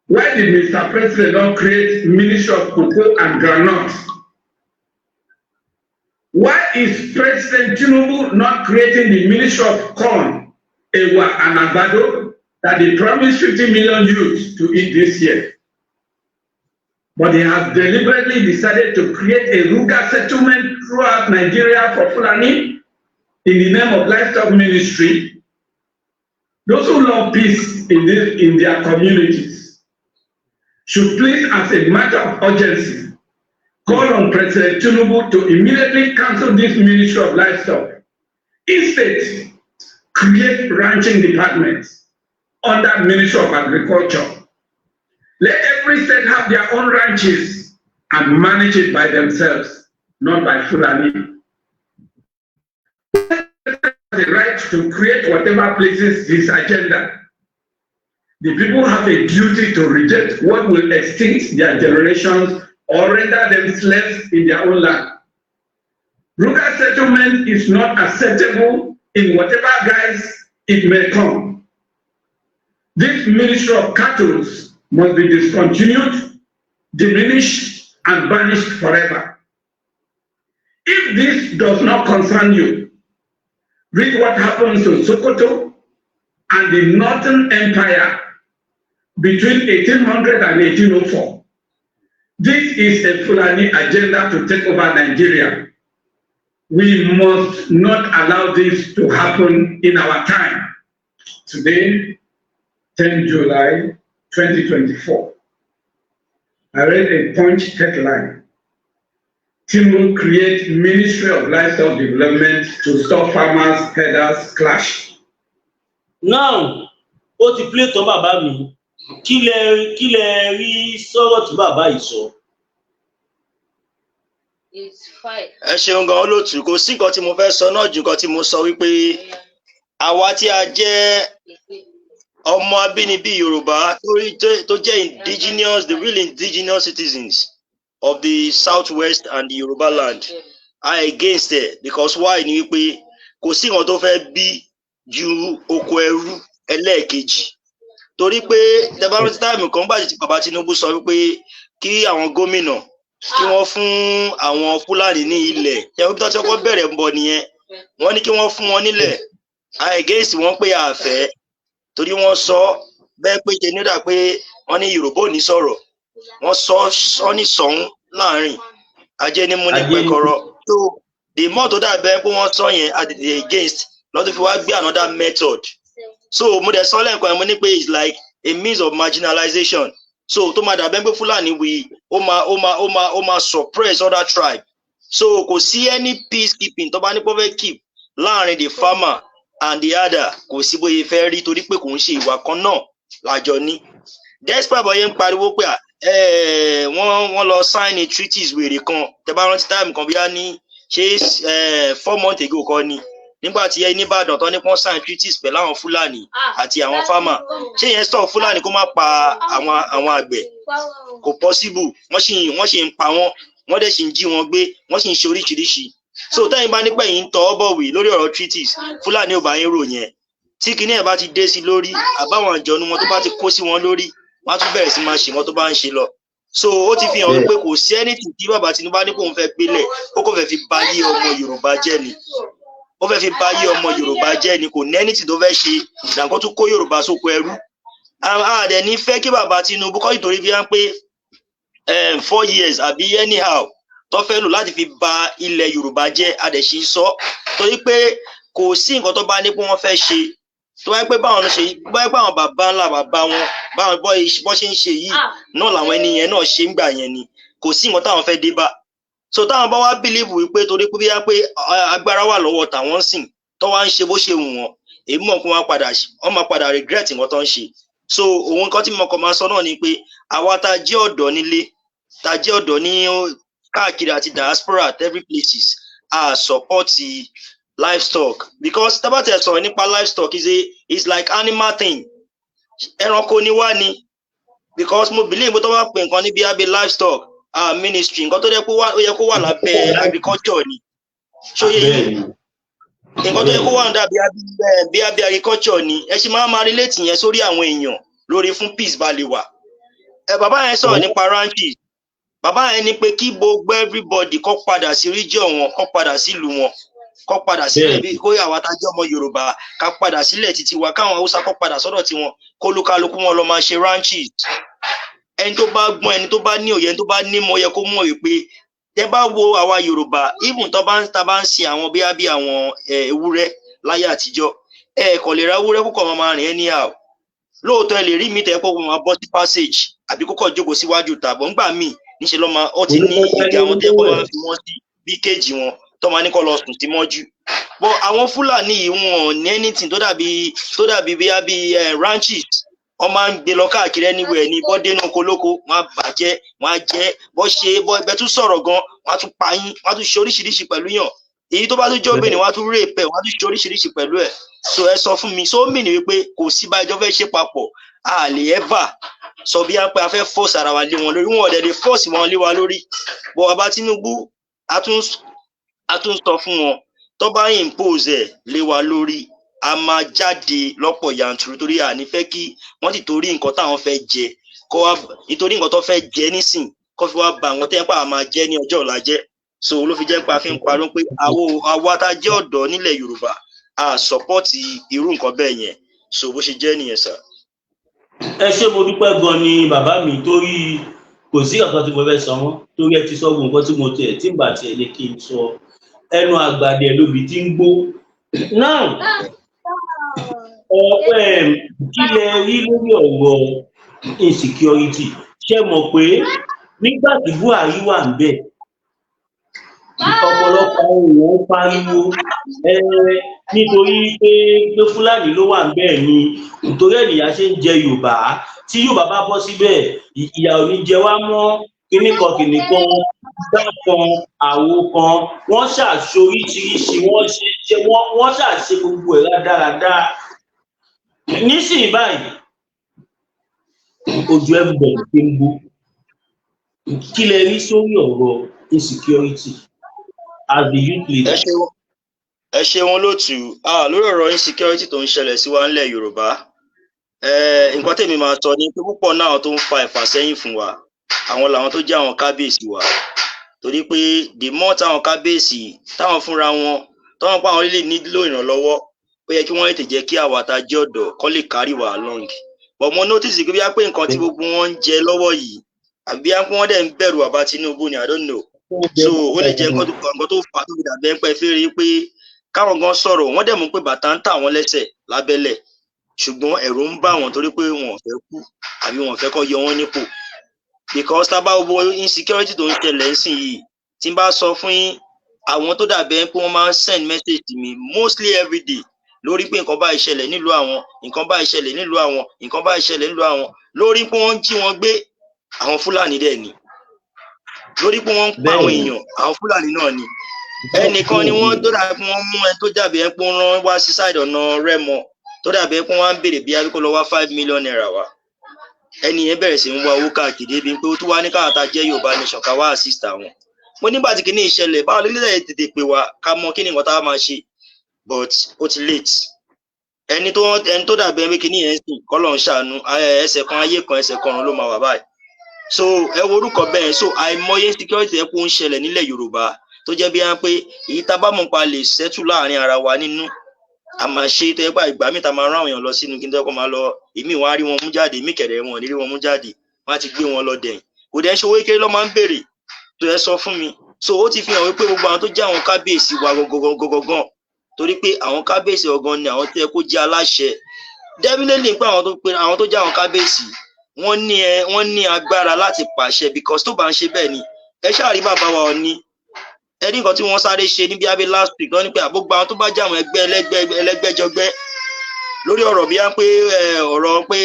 Why did Mr. President not create Ministry of Cocoa and Groundnut? Why is President Tinubu not creating the Ministry of Corn, Ewa, and Agbado that they promised 50 million youths to eat this year? But he has deliberately decided to create a Ruga settlement throughout Nigeria for Fulani in the name of livestock ministry. Those who love peace in their communities should please, as a matter of urgency, call on President Tinubu to immediately cancel this Ministry of Livestock. Instead, create ranching departments under Ministry of Agriculture. Let every state have their own ranches and manage it by themselves, not by Fulani. The right to create whatever pleases his agenda. The people have a duty to reject what will extinct their generations or render them slaves in their own land. Ruga settlement is not acceptable in whatever guise it may come. This Ministry of Cattle must be discontinued, diminished, and banished forever. If this does not concern you, read what happens to Sokoto and the Northern Empire between 1800 and 1804. This is a Fulani agenda to take over Nigeria. We must not allow this to happen in our time. Today, 10 July 2024, I read a Punch headline. Tinubu create Ministry of Livestock Development to stop farmers, herders clash. Now, ó ti play tán. Bàbá mi, kí lẹ rí sọ̀rọ̀ tí bàbá yìí sọ? It's 5. Ẹ ṣeun gan, olóòtú. Kò sí nǹkan tí mo fẹ́ sọ náà ju nǹkan tí mo sọ wípé àwa tí a jẹ́ ọmọ abínibí Yorùbá tó jẹ́ indigenous, the real indigenous citizens of the Southwest and the Yorùbá land, are against it. Because why ni wípé kò sí nǹkan tó fẹ́ bí ju oko ẹrú ẹlẹ́ẹ̀kejì, torí pé tẹ́ bá rántí time kan gbàdí tí bàbá Tinubu sọ wípé kí àwọn gómìnà kí wọ́n fún àwọn Fúlàní ní ilẹ̀, ṣé wọ́n tó ti kọ́kọ́ bẹ̀rẹ̀ ń bọ̀ nìyẹn. Wọ́n ní kí wọ́n fún wọn nílẹ̀, against wọn pé àfẹ́, torí wọ́n sọ bẹ́ẹ̀ pé ṣe nígbà pé wọ́n ní Yorùbá ò ní sọ̀rọ̀. Wọ́n sọ sọ ní sọ̀hún láàrin ajé ní mú ní pẹ̀kọ̀rọ̀. So the more tó dàbẹ́ pé wọ́n sọ yẹn at the against lọ́dún fi wá gbé another method. So mo dẹ̀ sọ lẹ́ẹ̀kan, mo ní pé it's like a means of marginalization. So tó máa dàbẹ́ pé Fúlàní wí, ó máa suppress other tribe. So kò sí any peacekeeping tó bá ní pé ó fẹ́ keep láàrin the farmer and the other. Kò sí bóyá fẹ́ rí, torí pé kò ń ṣe ìwà kan náà lájọ ní. Despite bóyá ń pariwo pé wọ́n lọ sign treaties wèrè kan, tẹ́ bá rántí time kan, bóyá ní ṣé 4 months ago kọ́ ni, nígbà tí ẹ nìbàdàn tán ní pọ́n sign treaties pẹ̀lú àwọn Fúlàní àti àwọn farmer, ṣé yẹn stop Fúlàní kó má pa àwọn àgbẹ̀? Kò possible. Wọ́n sì ń pa wọ́n, wọ́n dẹ̀ sì ń jí wọn gbé, wọ́n sì ń ṣe oríṣiríṣi. So tẹ́yìn bá nípa yìí ń tọ́ ọ́ bọ̀wé lórí ọ̀rọ̀ treaties, Fúlàní ò bá yín rò yẹn. Tí kinní ẹ̀ bá ti dé sí lórí, àbáwọn àjọ̀nú wọn tó bá ti kó sí wọn lórí, wọ́n á tún bẹ̀rẹ̀ sí máa ṣe wọn tó bá ń ṣe lọ. So ó ti fi hàn wípé kò sí anything tí bàbá Tinubu ní kóun fẹ́ gbélẹ̀. Ó kò fẹ́ fi ba yé ọmọ Yorùbá jẹ́ ni. Ó fẹ́ fi ba yé ọmọ Yorùbá jẹ́ ni. Kò ní anything tó fẹ́ ṣe ìdàgbọ́n tó kó Yorùbá sóko ẹrú. A dẹ̀ ní fẹ́ kí bàbá Tinubu kọ́ ìtorí bí wọ́n pé 4 years àbí anyhow tó fẹ́ lò láti fi ba ilẹ̀ Yorùbá jẹ́. A dẹ̀ sì sọ torí pé kò sí nǹkan tó bá ní pé wọ́n fẹ́ ṣe, tó bá yẹ pé báwọn ṣe bá yẹ pé àwọn bàbá ńlá bàbá wọn báwọn bọ́ ṣe ń ṣe yìí náà làwọn ẹni yẹn náà ṣe ń gbà yẹn ni, kò sí nǹkan táwọn fẹ́ dé bá. So táwọn bá wá believe wípé torí pé bíyà pé agbára wà lọ́wọ́ tàwọn sìn tó wá ń ṣe bó ṣe wù wọ́n, èmi mọ̀ pé wọ́n máa padà regret nǹkan tó ń ṣe. So òun nǹkan tí mo kàn máa sọ náà ni pé àwa tá a jẹ́ ọ̀dọ́ nílé, tá a jẹ́ ọ̀dọ́ ní káàkiri àti diaspora at every places, a support livestock, because tá bá tẹ̀ sọ̀rọ̀ nípa livestock, is like animal thing. Ẹranko ni wá ni, because mo believe pé tó bá pè nǹkan níbi abẹ́ livestock ministry, nǹkan tó yẹ kó wà, ó yẹ kó wà lábẹ́ agriculture ni. Ṣóyè yìí, nǹkan tó yẹ kó wà ní bí abẹ́ agriculture ni. Ẹ ṣe máa relate yẹn sórí àwọn èèyàn lórí fún peace bá lè wà. Ẹ bàbá yẹn sọ̀rọ̀ nípa ranches. Bàbá yẹn ní pé kí gbogbo everybody kó padà sí region wọn, kó padà sílùú wọn, kó padà sílẹ̀ bí kó àwa tá a jẹ́ ọmọ Yorùbá ká padà sílẹ̀ títí wa, káwọn Haúsá kó padà sọ́dọ̀ tiwọn, kó lúkálukú wọn lọ máa ṣe ranches. Ẹni tó bá gbọ́n, ẹni tó bá ní òye, ẹni tó bá nímọ̀, ó yẹ kó mọ̀ wípé tẹ bá wo àwa Yorùbá, even tó bá ń ta bá ń sin àwọn bíyá bí àwọn ewúrẹ́ láyé àtijọ́, ẹ kò lè ra ewúrẹ́ púpọ̀ máa rìn anyhow. Lóòótọ́, ẹ lè rí mi tẹ́ pé wọ́n máa bọ́ sí passage àbí kókò jókòó síwájú tàbọ̀ ńgbà míì níṣẹ́ lọ́ máa ó ti ní ìdí àwọn tẹ́ kó máa fi wọ́n sí bí kéèjì wọn tó máa ní kó lọ sùn sí mọ́jú. But àwọn Fúlàní yìí, wọn ò ní anything tó dàbí bíyá bí ranches. Wọ́n máa ń gbé lọ káàkiri anywhere ní bọ́ dénú kolóko, wọ́n á bàjẹ́, wọ́n á jẹ́ bọ́ ṣe bọ́ ẹgbẹ́ tún sọ̀rọ̀ gan, wọ́n á tún pa yín, wọ́n á tún ṣe oríṣiríṣi pẹ̀lú yàn. Èyí tó bá tún jẹ́ obìnrin, wọ́n á tún rape ẹ̀, wọ́n á tún ṣe oríṣiríṣi pẹ̀lú ẹ̀. So ẹ sọ fún mi, so mì ní wípé kò sí bá ẹjọ́ fẹ́ ṣe papọ̀, a lè ever sọ bí a pé a fẹ́ force ara wa lé wọn lórí. Wọn ò dẹ̀ lè force wọn lé wa lórí. But bàbá Tinubu, a tún sọ fún wọn, tó bá impose ẹ̀ lé wa lórí, a máa jáde lọ́pọ̀ yanturu, torí a ní fẹ́ kí wọ́n ti torí nǹkan táwọn fẹ́ jẹ kó wá, nítorí nǹkan tó fẹ́ jẹ nísìn, kó fi wá ba àwọn tẹ́ ń pa á máa jẹ ní ọjọ́ ọ̀la jẹ́. So ló fi jẹ́ pé a fi ń parọ́ pé àwa tá a jẹ́ ọ̀dọ́ nílẹ̀ Yorùbá, a support irú nǹkan bẹ́ẹ̀ yẹn. So bó ṣe jẹ́ nìyẹn, sir. Ẹ ṣé, mo dúpẹ́ gan ni, bàbá mi, torí kò sí nǹkan tí mo fẹ́ sọ mọ́, torí ẹ ti sọ gbogbo nǹkan tí mo tiẹ̀ tí ń bà tiẹ̀ lè kí n sọ. Ẹnu àgbàdẹ lóbi tí ń gbó náà. Ọ̀pẹ, kí lẹ rí lórí ọ̀rọ̀ insecurity? Ṣé mọ̀ pé nígbà tí Buhari wà ń bẹ̀, ọ̀pọ̀lọpọ̀ àwọn èèyàn ń pariwo nítorí pé Fúlàní ló wà ń bẹ̀ ni, nítorí ẹ̀ nìyà ṣe ń jẹ Yorùbá. Tí Yorùbá bá bọ́ síbẹ̀, ìyà ò ní jẹ wá mọ́, kíní kan kíní kan, gbá kan, àwo kan. Wọ́n ṣàṣe oríṣiríṣi, wọ́n ṣe wọ́n ṣàṣe gbogbo ẹ̀ rádaràda. Nísìnyí báyìí, ojú everybody ti ń bó. Kí lẹ rí sórí ọ̀rọ̀ insecurity as the youth Ẹ leader? ṣeun, ẹ ṣeun lótú. Lórí ọ̀rọ̀ insecurity tó ń ṣẹlẹ̀ sí wa ńlẹ̀ Yorùbá, nǹkan tèmi máa sọ ni pé púpọ̀ náà tó ń fa ìfàsẹ́yìn fún wa, àwọn làwọn tó jẹ́ àwọn kábíyèsí wa, torí pé the more táwọn kábíyèsí táwọn fúnra wọn táwọn pa àwọn lè nílò ìrànlọ́wọ́, ó yẹ kí wọ́n tètè jẹ́ kí àwa tá a jẹ́ ọ̀dọ́ kọ́ lè carry wa along. But mo notice pé bí a pé nǹkan tí gbogbo wọn ń jẹ lọ́wọ́ yìí, àbí bí a pé wọ́n dẹ̀ ń bẹ̀rù bàbá Tinubu ni, I don't know. So ó lè jẹ́ nǹkan tó fà á tó fi dàbí ẹ̀ pé fẹ́rẹ̀ pé káwọn gan sọ̀rọ̀, wọ́n dẹ̀ mú pé bàtà ń tà wọ́n lẹ́sẹ̀ lábẹ́lẹ̀, ṣùgbọ́n ẹ̀rù ń bà wọ́n torí pé wọn ò fẹ́ kú àbí wọn ò fẹ́ kọ́ yọ wọ́n nípò. Because tá a bá wo insecurity tó ń ṣẹlẹ̀ nísìnyìí, tí n bá sọ fún yín, àwọn tó dàbí ẹni pé wọ́n máa ń send message to me mostly every day lórí pé nǹkan báyìí ṣẹlẹ̀ nílùú àwọn, nǹkan báyìí ṣẹlẹ̀ nílùú àwọn, nǹkan báyìí ṣẹlẹ̀ nílùú àwọn, lórí pé wọ́n ń jí wọn gbé, àwọn Fúlàní dẹ̀ ni, lórí pé wọ́n ń pa àwọn èèyàn, àwọn Fúlàní náà ni. Ẹnìkan ni wọ́n tó dàbí pé wọ́n mú ẹni tó dàbí ẹni pé wọ́n rán wá sí side ọ̀nà Rẹ́mọ, tó dàbí ẹni pé wọ́n á ń béèrè bí abíkó lọ wá ₦5 million wá. Ẹni yẹn bẹ̀rẹ̀ sí ń wá owó káàkiri, débi pé ó tún wá ní káwọn tá jẹ́ Yorùbá nation ká wá assist àwọn. Mo nígbà tí kìíní ìṣẹ̀lẹ̀, báwo lè lè tètè pè wá ká mọ kí ni nǹkan tá a máa ṣe? But ó ti late. Ẹni tó dàbí ẹni pé kìíní yẹn ń sìn kọ́lọ̀ ń ṣàánú, ẹsẹ̀ kan ayé kan, ẹsẹ̀ kan ọ̀run ló máa wà báyìí. So ẹ wo orúkọ bẹ́ẹ̀. So àìmọye security ẹ kó ń ṣẹlẹ̀ nílẹ̀ Yorùbá tó jẹ́ bí wọ́n pé èyí tá a bá mọ̀ pa lè settle láàrin ara wa nínú, a máa ṣe. Tó yẹ pé ìgbà míì tá a máa rán àwọn èèyàn lọ sínú kí n tó yẹ kó máa lọ, èmi wọn á rí wọn mú jáde, èmi kẹ̀rẹ̀ wọn ò ní rí wọn mú jáde, wọn á ti gbé wọn lọ dẹ̀yìn. Kò dẹ̀ ń ṣe owó kékeré lọ́ máa ń béèrè tó yẹ sọ fún mi. So ó ti fi hàn wípé gbogbo àwọn tó jẹ́ àwọn kábíyèsí wa gangan, torí pé àwọn kábíyèsí gangan ni àwọn tó yẹ kó jẹ́ aláṣẹ. Definitely pé àwọn tó pé àwọn tó jẹ́ àwọn kábíyèsí, wọ́n ní agbára láti pàṣẹ, because tó bá ń ṣe bẹ́ẹ̀ ni ẹ ṣáà rí bàbá wa Ọọ̀ni, ẹ ní nǹkan tí wọ́n sáré ṣe níbi abẹ́ last week lọ ní pé àgbógbó àwọn tó bá jẹ́ àwọn ẹgbẹ́ ẹlẹ́gbẹ́ ẹlẹ́gbẹ́jọgbẹ́ lórí ọ̀rọ̀ bí wọ́n pé ọ̀rọ̀ pé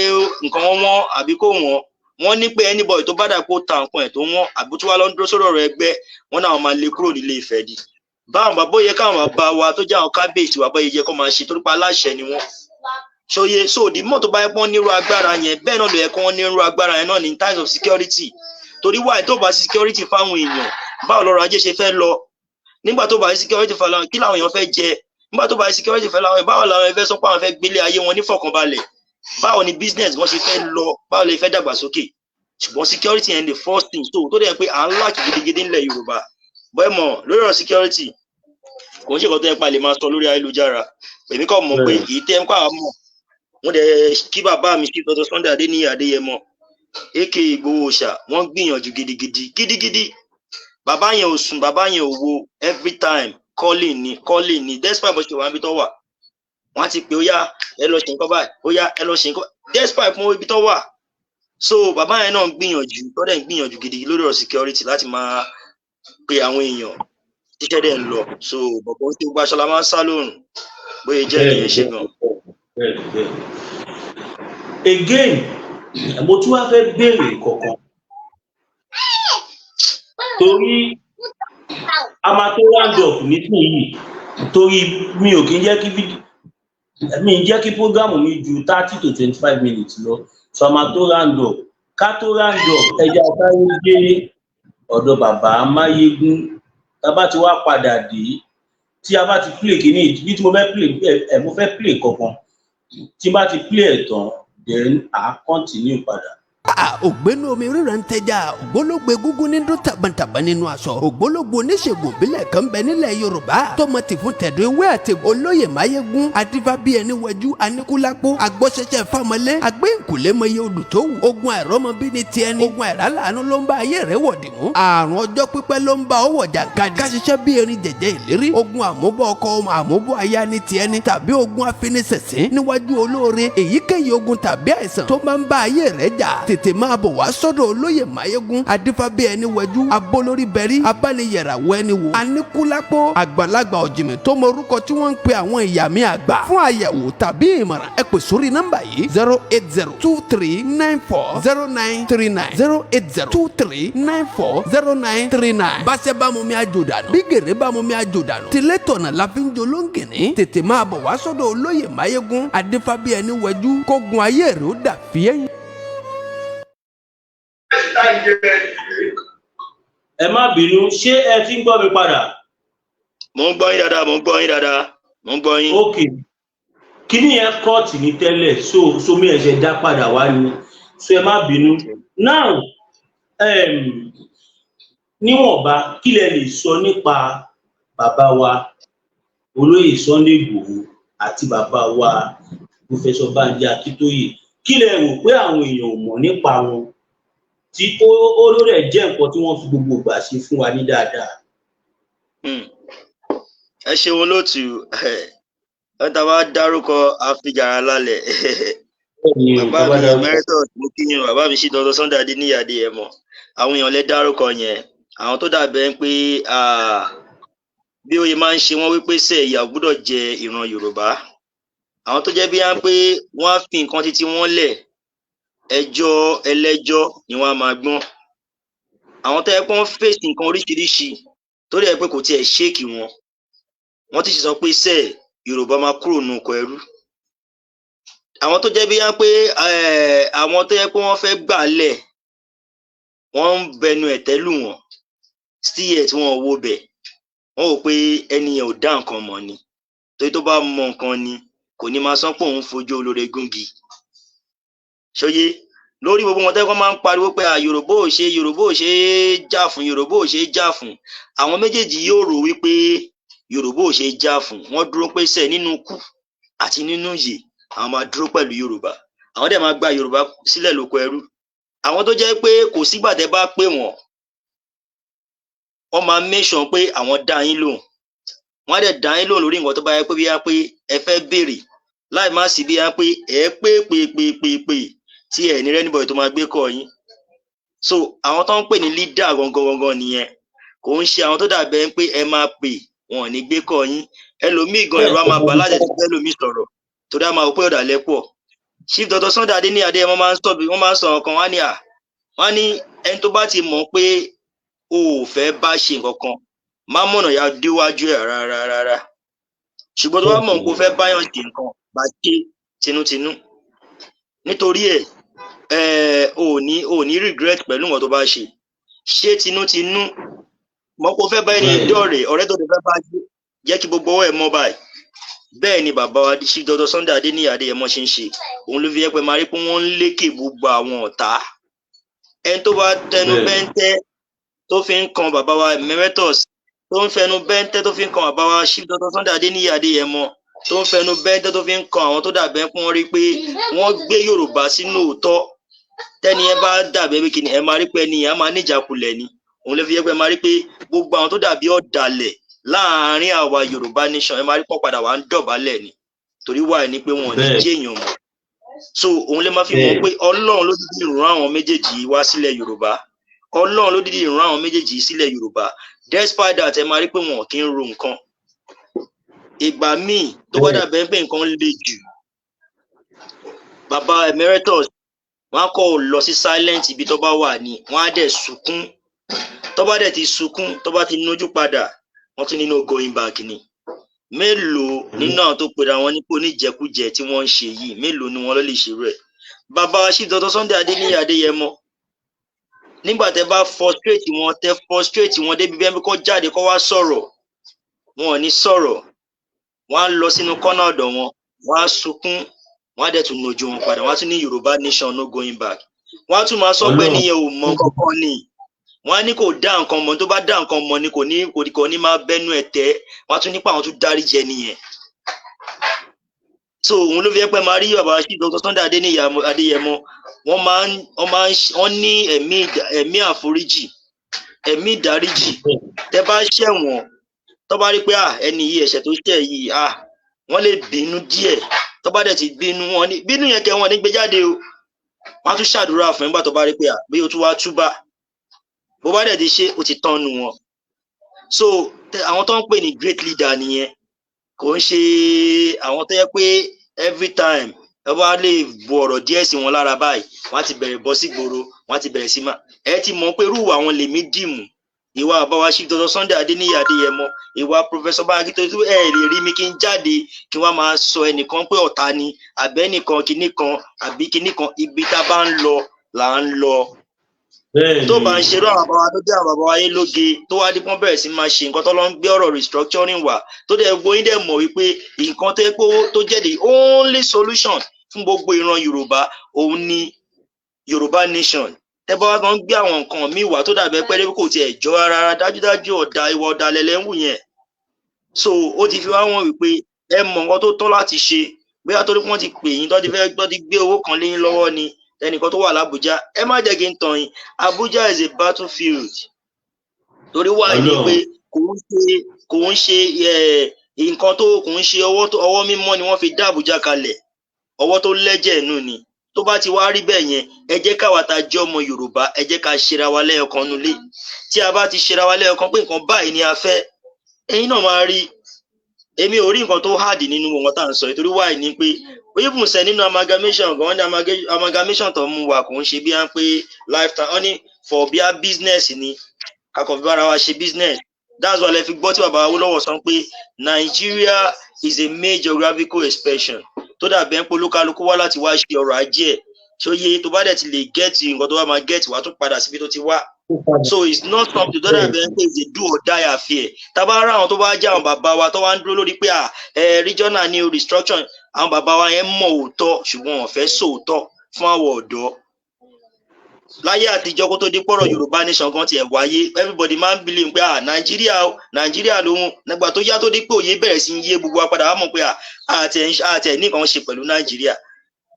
nǹkan wọn wọ́n àbí kò wọ́n, wọ́n ní pé anybody tó bá dà kó ta nǹkan ẹ̀ tó wọ́n àbí tó wá lọ ń dúró sórí ọ̀rọ̀ ẹgbẹ́ wọn náà, máa lé kúrò nílé Ifẹ̀ di báwọn bàbá. Ó yẹ káwọn bàbá wa tó jẹ́ àwọn kábíyèsí wa báyìí yẹ kó máa ṣe, torí pé aláṣẹ ni wọ́n ṣòye. So the more tó bá yẹ pọ́n nírú agbára yẹn, bẹ́ẹ̀ náà ló yẹ kó wọ́n nírú agbára yẹn náà ní in terms of security, torí wáyé tó bá sí security fáwọn èèyàn, báwo lọ́rọ̀ ajé ṣe fẹ́ lọ? Nígbà tó bá sí security fáwọn, kí làwọn èèyàn fẹ́ jẹ? Nígbà tó bá sí security fáwọn, báwo làwọn fẹ́ sọ pé àwọn fẹ́ gbélé ayé wọn nífọ̀kànbalẹ̀? Báwo ni business wọn ṣe fẹ́ lọ? Báwo lè fẹ́ dàgbàsókè? Ṣùgbọ́n security yẹn the first thing. So tó dẹ̀ pé à ń lack gidigidi ńlẹ̀ Yorùbá bọ́ẹ̀ mọ̀ lórí ọ̀rọ̀ security, kò ń ṣe nǹkan tó yẹ pa lè máa sọ lórí ayélujára. Èmi kàn mọ̀ pé èyí tẹ́ ń kọ́ àwọn mọ̀, mo dẹ̀ kí bàbá mi sí Dr. Sunday Adéníyì Adéyẹmọ. Aka Ìgbòho Òòṣà, wọ́n gbìyànjú gidigidi gidigidi. Bàbá yẹn ò sùn, bàbá yẹn ò wo. Every time, calling ni, calling ni, despite bó ṣe wà níbi tó wà. Wọ́n á ti pè, "Ó yá, ẹ lọ ṣe nǹkan báyìí, ó yá, ẹ lọ ṣe nǹkan," despite fún ibi tó wà. So bàbá yẹn náà ń gbìyànjú, tó dẹ̀ ń gbìyànjú gidigidi lórí ọ̀rọ̀ security láti máa pe àwọn èèyàn tíṣẹ́ dẹ̀ ń lọ. So bọ̀bọ̀ tí gbogbo aṣọ la máa ń sá lóòrùn, bóyá jẹ́ nìyẹn. Ṣe gan. Bẹ́ẹ̀ni. Again, mo tún wá fẹ́ béèrè kankan, torí a máa tó round up nísìnyìí, torí mi ò kí ń jẹ́ kí fídíò mi ń jẹ́ kí program mi ju 30 to 25 minutes lọ. So a máa tó round up. Ká tó round up, ẹ jẹ́ a sáré dé ọ̀dọ̀ bàbá Máyégún. Tá a bá ti wá padà dé, tí a bá ti play kíní bí tí mo fẹ́ play ẹ, mo fẹ́ play kankan, tí n bá ti play ẹ̀ tán, then à continue padà. Ògbénu omi ríran ń tẹja, ògbólógbò egúngún ní dún tàbàntàbà nínú aṣọ, ògbólógbò oníṣègùn ìbílẹ̀ kan bẹ nílẹ̀ Yorùbá tọmọ tì fún tẹ̀dọ̀ ewé àti olóyè Máyégún adífábí ẹni wẹjú aníkúlápó agbọ́sẹ̀ṣẹ̀ fámọlé agbẹ́ǹkùlé mọye odù tó wù. Ogun àìrọ́mọbí ní tiẹ̀ ní ogun àìrálàánú ló ń bá ayé rẹ̀ wọ̀dì mú, àrùn ọjọ́ pípẹ́ ló ń bá ọwọ́ jàǹkadì, káṣiṣẹ́ bí erin jẹ̀jẹ̀ ìlérí, ogun àmúbọ̀ ọkọ, àmúbọ̀ aya ní tiẹ̀ ní tàbí ogun afiniṣẹ̀sín níwájú olóore, èyíkéyìí ogun tàbí àìsàn tó máa ń bá ayé rẹ̀ jà, tètè máa bọ̀ wá sọ́dọ̀ olóyè Máyégún adífábí ẹni wẹjú abólórí bẹ̀rí abániyẹ̀ràwọ̀ ẹni wò aníkúlápó, àgbàlagbà ọ̀jìnmí tó mọ orúkọ tí wọ́n ń pe àwọn ìyá mi àgbà. Fún àyẹ̀wò tàbí ìmọ̀ràn, ẹ pè sórí nọ́mbà yìí: 08023940939, 08023940939. Báṣẹ́ bá mú mi àjò dànù, bí gèrè bá mú mi àjò dànù, tilé tọ̀nà la fi ń jolóńgìní. Tètè máa bọ̀ wá sọ́dọ̀ olóyè Máyégún adífábí ẹni wẹjú, kógun ayé rẹ̀ ó dà fíẹ́yìn. Ẹ má bínú, ṣé ẹ ti ń gbọ́ mi padà? Mo ń gbọ́ yín dáadáa, mo ń gbọ́ yín dáadáa, mo ń gbọ́ yín. Ok, kíní yẹn cut ní tẹ́lẹ̀, so mi ẹ̀ṣẹ̀ dá padà wá ni, so ẹ má bínú. Now, níwọ̀nba, kí lẹ lè sọ nípa bàbá wa olóyè Sunday Igboho àti bàbá wa Professor Banji Akíntóyè? Kí lẹ rò pé àwọn èèyàn ò mọ̀ nípa wọn tí ó lórí ẹ̀ jẹ́ nǹkan tí wọ́n fi gbogbo ìgbà ṣe fún wa ní dáadáa? Ẹ ṣeun olóòtú. Ẹ tá a bá dárúkọ àfijàrà lálẹ́. Bàbá mi emeritus, mo kí yín. Bàbá mi sí Dr. Sunday Adéníyì Adéyẹmọ, àwọn èèyàn lè dárúkọ yẹn, àwọn tó dàbẹ̀ ń pé bí oyè máa ń ṣe wọ́n wípé sẹ ìyà gbọ́dọ̀ jẹ ìran Yorùbá, àwọn tó jẹ́ bí wọ́n pé wọ́n á fi nǹkan títí wọ́n lẹ̀, ẹjọ́ ẹlẹ́jọ́ ni wọ́n á máa gbọ́n, àwọn tó yẹ pé wọ́n fèsì nǹkan oríṣiríṣi tó dẹ̀ pé kò tiẹ̀ shake wọn, wọ́n ti sọ pé sẹ́ Yorùbá máa kúrò nù ọkọ̀ ẹrú, àwọn tó jẹ́ bí wọ́n pé àwọn tó yẹ pé wọ́n fẹ́ gbà lẹ̀, wọ́n ń bẹnu ẹ̀tẹ́ lù wọ́n, still yet wọ́n wo bẹ̀, wọ́n wò pé ẹni yẹn ò dá nǹkan mọ̀ ni, torí tó bá mọ nǹkan ni kò ní máa sọ pé òun fojú olóore gúngi. Ṣóyé lórí gbogbo wọn tẹ́kọ̀ máa ń pariwo pé Yorùbá ò ṣe, Yorùbá ò ṣe é jà fún, Yorùbá ò ṣe é jà fún, àwọn méjèèjì yóò rò wípé Yorùbá ò ṣe é jà fún. Wọ́n dúró pé sẹ́ nínú kú àti nínú yè, àwọn máa dúró pẹ̀lú Yorùbá, àwọn dẹ̀ máa gba Yorùbá sílẹ̀ lóko ẹrú. Àwọn tó jẹ́ pé kò sígbà tẹ́ bá pè wọ́n, wọ́n máa make sure pé àwọn dá yín lóhùn, wọ́n á dẹ̀ dá yín lóhùn lórí nǹkan tó bá yẹ pé bí yá pé ẹ fẹ́ béèrè, láì má sí bí yá pé ẹ pé pé pé pé pé tí ẹ ní anybody tó máa gbé kọ́ yín. So àwọn tó ń pè ní leader gangan gangan nìyẹn. Kò ń ṣe àwọn tó dàbẹ̀ ń pé ẹ máa pè, wọn ò ní gbé kọ́ yín. Ẹlòmíì gan, ẹ̀rọ á máa bà láti ẹ̀sìn ẹlòmíì sọ̀rọ̀, torí a máa wò pé ọ̀dàlẹ̀ pọ̀. Chief Dr. Sunday Adéníyì Adéyẹmọ máa ń sọ, wọ́n máa ń sọ nǹkan, wọ́n á ní à wọ́n á ní ẹni tó bá ti mọ̀ pé o ò fẹ́ bá ṣe nǹkan kan, má mọ̀nà ya déwájú ẹ̀ rárá rárá. Ṣùgbọ́n tó bá mọ̀ pé o fẹ́ báyọ̀ ṣe nǹkan, bá ṣe tinútinú, nítorí ẹ̀ ò ní regret pẹ̀lú nǹkan tó bá ṣe. Ṣe tinútinú, mọ̀ pé o fẹ́ bá ẹni dọ̀rẹ́, ọ̀rẹ́ tó ti fẹ́ bá ṣe, jẹ́ kí gbogbo ọwọ́ ẹ̀ mọ́ báyìí. Bẹ́ẹ̀ ni bàbá wa Chief Dr. Sunday Adéníyì Adéyẹmọ ṣe ń ṣe. Òun ló fi yẹ pé máa rí pé wọ́n ń lékè gbogbo àwọn ọ̀tá. Ẹni tó bá tẹnu bẹ́ńtẹ́ tó fi ń kan bàbá wa emeritus, tó ń fẹnu bẹ́ńtẹ́ tó fi ń kan bàbá wa Chief Dr. Sunday Adéníyì Adéyẹmọ, tó ń fẹnu bẹ́ńtẹ́ tó fi ń kan àwọn tó dàbẹ́ pé wọ́n rí pé wọ́n gbé Yorùbá sínú òótọ́. Tẹ́ni yẹn bá dàbí ẹbí kìíní, ẹ máa rí pé ẹni yẹn á máa níjàkulẹ̀ ni. Òun lè fi yẹ pé ẹ máa rí pé gbogbo àwọn tó dàbí ọ̀dàlẹ̀ láàárín àwa Yorùbá nation, ẹ máa rí pọ̀ padà wà ń dọ̀bálẹ̀ ni, torí wà ní pé wọn ò ní jẹ́ èèyàn mọ̀. So òun lè máa fi mọ̀ pé Ọlọ́run ló dídì rán àwọn méjèèjì yìí wá sílẹ̀ Yorùbá. Ọlọ́run ló dídì rán àwọn méjèèjì yìí sílẹ̀ Yorùbá. Despite that, ẹ máa rí pé wọn kì í ro nǹkan. Ìgbà míì tó bá dàbẹ̀ pé nǹkan le jù, bàbá emeritus, wọn á kọ́ lọ sí silent ibi tó bá wà ní, wọn á dẹ̀ sunkún. Tó bá dẹ̀ ti sunkún, tó bá ti nójú padà, wọ́n tún ní no going back ni. Mélòó nínú àwọn tó pera wọn nípò oníjẹkújẹ tí wọ́n ń ṣe yìí, mélòó ni wọ́n ló lè ṣerú ẹ̀? Bàbá Chief Dr. Sunday Adéníyì Adéyẹmọ, nígbà tẹ́ bá frustrate wọn, tẹ́ frustrate wọn débi bẹ́ẹ̀ kó jáde kó wá sọ̀rọ̀, wọn ò ní sọ̀rọ̀. Wọ́n á lọ sínú kọ́nà ọ̀dọ̀ wọn, wọ́n á sunkún, wọ́n á dẹ̀ tún nojú wọn padà, wọ́n á tún ní Yorùbá nation, no going back. Wọ́n á tún máa sọ pé níyẹn ò mọ kankan ni. Wọ́n á ní kò dá nǹkan mọ̀. Tó bá dá nǹkan mọ̀ ni kò ní máa bẹ́nu ẹ̀ tẹ́. Wọ́n á tún nípa àwọn tún dárí jẹ nìyẹn. So òun ló fi jẹ́ pé máa rí bàbá sí Dr. Sunday Adéníyì Adéyẹmọ, wọ́n máa ń wọ́n ní ẹ̀mí àforíjì, ẹ̀mí ìdáríjì. Tẹ́ bá ṣẹ̀wọ̀n, tó bá rí pé à ẹni yìí, ẹ̀ṣẹ̀ tó ṣẹ̀ yìí, à wọ́n lè bínú díẹ̀. Tó bá dẹ̀ ti bínú, wọn ní bínú yẹn kẹ́, wọn ní gbé jáde o. Wọ́n á tún ṣàdúrà fún nígbà tó bá rí pé à bí o tún wá túbà, bó bá dẹ̀ ti ṣe, ó ti tán nu wọn. So àwọn tó ń pè ní great leader nìyẹn. Kò ń ṣe àwọn tó yẹ pé every time ẹ bá lè bu ọ̀rọ̀ díẹ̀ sí wọn lára báyìí, wọ́n á ti bẹ̀rẹ̀ bọ́ sí gbòòrò, wọ́n á ti bẹ̀rẹ̀ sí máa ẹ ti mọ̀ pé irú àwọn lèmi dìmú. Ìwà àbáwá Chief Dr. Sunday Adéníyì Adéyẹmọ, ìwà Professor Banji tó ẹ lè rí mi kí n jáde kí wọ́n máa sọ ẹnìkan pé ọ̀tá ni, àbẹ́nìkan kinní kan àbí kinní kan. Ibi tá a bá ń lọ là ń lọ. Tó bá ń ṣerú àwọn bàbá tó jẹ́ àwọn bàbá wáyé lóge, tó wá dípọ́n bẹ̀rẹ̀ sí máa ṣe nǹkan tó lọ ń gbé ọ̀rọ̀ restructuring wá, tó dẹ̀ gbóyin dẹ̀ mọ̀ wípé nǹkan tó yẹ pé tó jẹ́ the only solution fún gbogbo ìran Yorùbá òun ni Yorùbá nation, tẹ́ bá wá gan gbé àwọn nǹkan míì wá tó dàbẹ́ pé kò tiẹ̀ jọ rárá, dájúdájú ọ̀dà ìwà ọ̀dàlẹ̀ lẹ́ ń wù yẹn. So ó ti fi wá wọn wípé ẹ mọ̀ nǹkan tó tọ́ láti ṣe. Bóyá torí wọ́n ti pè yín, tó ti fẹ́ tó ti gbé owó kan lé yín lọ́wọ́ ni, ẹnìkan tó wà l'Abuja. Ẹ má jẹ́ kí n tàn yín, Abuja is a battlefield, torí wà ní pé kò ń ṣe nǹkan tó kò ń ṣe ọwọ́ mímọ́ ni wọ́n fi dá Abuja kalẹ̀. Ọwọ́ tó lẹ́jẹ̀ nù ni. Tó bá ti wá rí bẹ́ẹ̀ yẹn, ẹ jẹ́ káwa ta jẹ́ ọmọ Yorùbá, ẹ jẹ́ ká ṣera wa lẹ́yọ̀kan nulẹ̀. Tí a bá ti ṣera wa lẹ́yọ̀kan pé nǹkan báyìí ni a fẹ́, ẹ̀yin náà máa rí. Èmi ò rí nǹkan tó hard nínú wọn tá à ń sọ, ìtorí wáyé ni pé even sẹ nínú amalgamation gan, wọ́n ní amalgamation tó mú wa kò ń ṣe bí wọ́n pé lifetime, wọ́n ní for bí a business ni, kakọ̀ fi bára wa ṣe business. That's why lẹ fi gbọ́ tí bàbá Awólọ́wọ̀ sọ pé Nigeria is a mere geographical expression, tó dàbí ẹ̀ ń polúkálukú wá láti wá ṣe ọrọ̀ ajé ẹ̀. Ṣóyé tó bá dẹ̀ ti lè get nǹkan tó bá máa get wá, tún padà síbi tó ti wá. So it's not something tó dàbí ẹ̀ ń pè é do or die affair. Tábà rà àwọn tó bá jẹ́ àwọn bàbá wa tó wá ń dúró lórí pé à ẹ regional ní restructuring, àwọn bàbá wa yẹn mọ̀ òótọ́, ṣùgbọ́n wọ́n fẹ́ sòótọ́ fún àwọn ọ̀dọ́. Láyé àtijọ́, kó tó di pọ̀rọ̀ Yorùbá nation kan tiẹ̀ wáyé, everybody máa ń believe pé à Nàìjíríà o, Nàìjíríà lòun. Nígbà tó yá, tó di pé òye bẹ̀rẹ̀ sí í yé gbogbo wa padà, wá mọ̀ pé àti ẹ̀ ní nǹkan ṣe pẹ̀lú Nàìjíríà.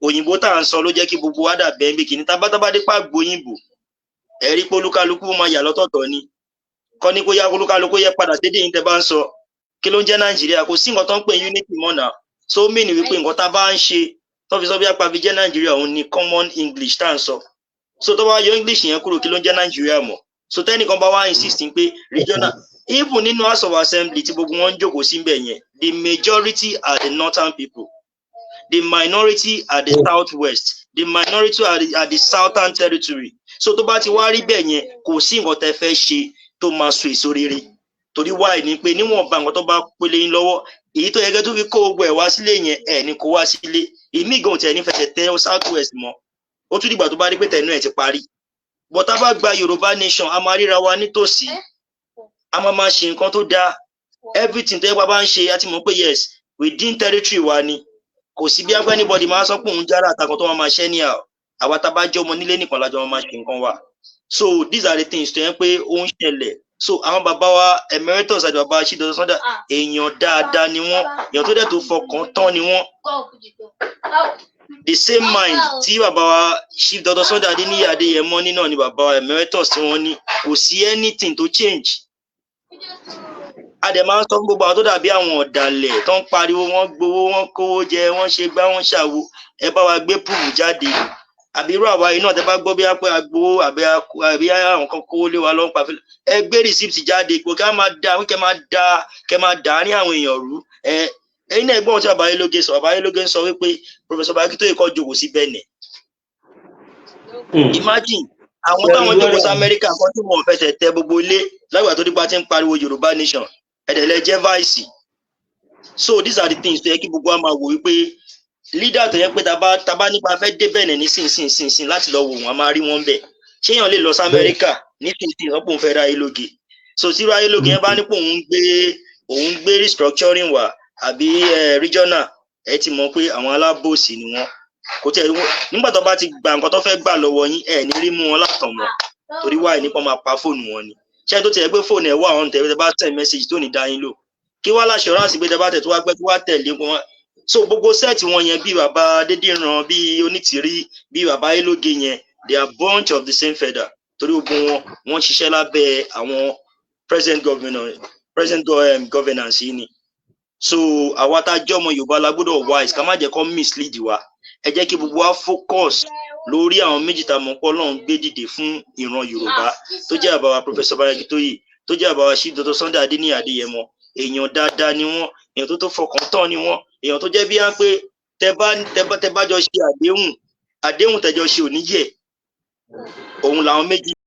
Òyìnbó tá à ń sọ ló jẹ́ kí gbogbo wa dà bẹ́ẹ̀ bí kìíní tábátábá dé pàgbóyìnbó. Ẹ̀rí pé olúkálukú máa yà lọ́tọ̀ọ̀tọ̀ ni. Kọ́ ní kó yá, olúkálukú yẹ padà sédè yín. Tẹ́ bá ń sọ kí ló ń jẹ́ Nàìjíríà, kò sí nǹkan tó ń pè unity mọ́ náà. So mean wípé nǹkan tá a bá ń ṣe tó fi sọ bí apá fi jẹ́ Nàìjíríà, òun ni common English tá à ń sọ. So tó bá yọ English yẹn kúrò, kí ló ń jẹ́ Nàìjíríà mọ́? So tẹ́nìkan bá wá insist pé regional, even nínú House of Assembly tí gbogbo wọn ń jókòó síbẹ̀ yẹn, the majority are the northern people, the minority are the south west, the minority are the southern territory. So tó bá ti wá rí bẹ́ẹ̀ yẹn, kò sí nǹkan tẹ́ fẹ́ ṣe tó máa so èso rere, torí wáyé ni pé níwọ̀nba nǹkan tó bá pélé yín lọ́wọ́, èyí tó yẹ kẹ́ tó fi kó gbogbo ẹ̀ wá sílé yẹn, ẹ̀ ní kó wá sílé. Èmi gan tẹ̀ ní fẹsẹ̀ tẹ south west mọ́. Ó tún dìgbà tó bá rí pé tẹ̀nú ẹ̀ ti parí. But tá bá gba Yorùbá nation, a máa ríra wa nítòsí, a máa máa ṣe nǹkan tó dáa. Everything tó yẹ pa bá ń ṣe, a ti mọ̀ pé yes, within territory wa ni. Kò sí bí anybody máa sọ pé òun jára àtàkùn tó máa máa ṣẹ́ ní àwa tá a bá jẹ́ ọmọ nílé nìkan lájọ máa ṣe nǹkan wa. So these are the things tó yẹ pé ó ń ṣẹlẹ̀. So àwọn bàbá wa emeritus àti bàbá Chief Dr. Sunday, èèyàn dáadáa ni wọ́n, èèyàn tó dẹ̀ tó fọkàn tán ni wọ́n. The same mind tí bàbá wa Chief Dr. Sunday Adéníyì Adéyẹmọ ní náà ni bàbá wa emeritus tí wọ́n ní. Kò sí anything tó change. A dẹ̀ máa ń sọ fún gbogbo àwọn tó dàbí àwọn ọ̀dàlẹ̀ tó ń pariwo wọ́n gbowó, wọ́n kówó jẹ, wọ́n ṣe gbá, wọ́n ṣàwo, ẹ bá wa gbé proof jáde. Àbí irú àwa yìí náà, tẹ bá gbọ́ bí wọ́n pé agbowó àbí àwọn kan kówó lé wa lọ́n pa, ẹ gbé receipt jáde pé ká máa da kẹ máa da kẹ máa dà á ní àwọn èèyàn rú. Ẹ ẹ̀yin náà gbọ́n tí bàbá Ayélóge sọ. Bàbá Ayélóge ń sọ wípé Professor Akíntóyè kọ́ jókòó sí Benin. Imagine àwọn táwọn jókòó sí Amẹ́ríkà kan tí wọn ò fẹsẹ̀ tẹ gbogbo ilé lágbà tó dípa tí ń pariwo Yorùbá nation, ẹ̀dẹ̀lẹ̀ jẹ́ vice. So these are the things tó yẹ kí gbogbo wa máa wò, wípé leader tó yẹ pé taba nípa fẹ́ dé Benin nísinsìnyí láti lọ wò wọ́n, a máa rí wọn bẹ̀. Ṣé èèyàn lè lọ sí Amẹ́ríkà nísinsìnyí wọ́n pòun fẹ́ ra Ayélóge? So tí Ayélóge yẹn bá ní pé òun gbé restructuring wá àbí regional, ẹ ti mọ̀ pé àwọn alábòsí ni wọ́n. Kò tẹ̀ nígbà tó bá ti gba nǹkan tó fẹ́ gbà lọ́wọ́ yín, ẹ ní rí mú wọn látàn mọ́, torí wáyé nípa máa pa fóònù wọn ni. Ṣé tó tiẹ̀ gbé fóònù ẹ̀ wá àwọn tẹ̀ bá send message tó ní dá yín lò, kí wá l'assurance pé tẹ bá tẹ̀ tó wá pẹ́ tó wá tẹ̀lé wọn? So gbogbo set wọn yẹn, bí bàbá Adédìran, bí Onítìrí, bí bàbá Ayélóge yẹn, they are bunch of the same feather, torí gbogbo wọn, wọ́n ṣiṣẹ́ lábẹ́ àwọn present governor, present governance yìí ni. So àwa tá a jẹ́ ọmọ Yorùbá la gbọ́dọ̀ wise, ká má jẹ́ kó mislead wa. Ẹ jẹ́ kí gbogbo wa focus lórí àwọn méjì tá a mọ̀ pé Ọlọ́run gbé dìde fún ìran Yorùbá, tó jẹ́ bàbá wa Professor Banji Akíntóyè, tó jẹ́ bàbá wa Chief Dr. Sunday Adéníyì Adéyẹmọ. Èèyàn dáadáa ni wọ́n, èèyàn tó fọkàn tán ni wọ́n, èèyàn tó jẹ́ bí wọ́n pé tẹ bá jọ ṣe àdéhùn, àdéhùn tẹjọ ṣe ò ní yẹ̀. Òun làwọn méjì.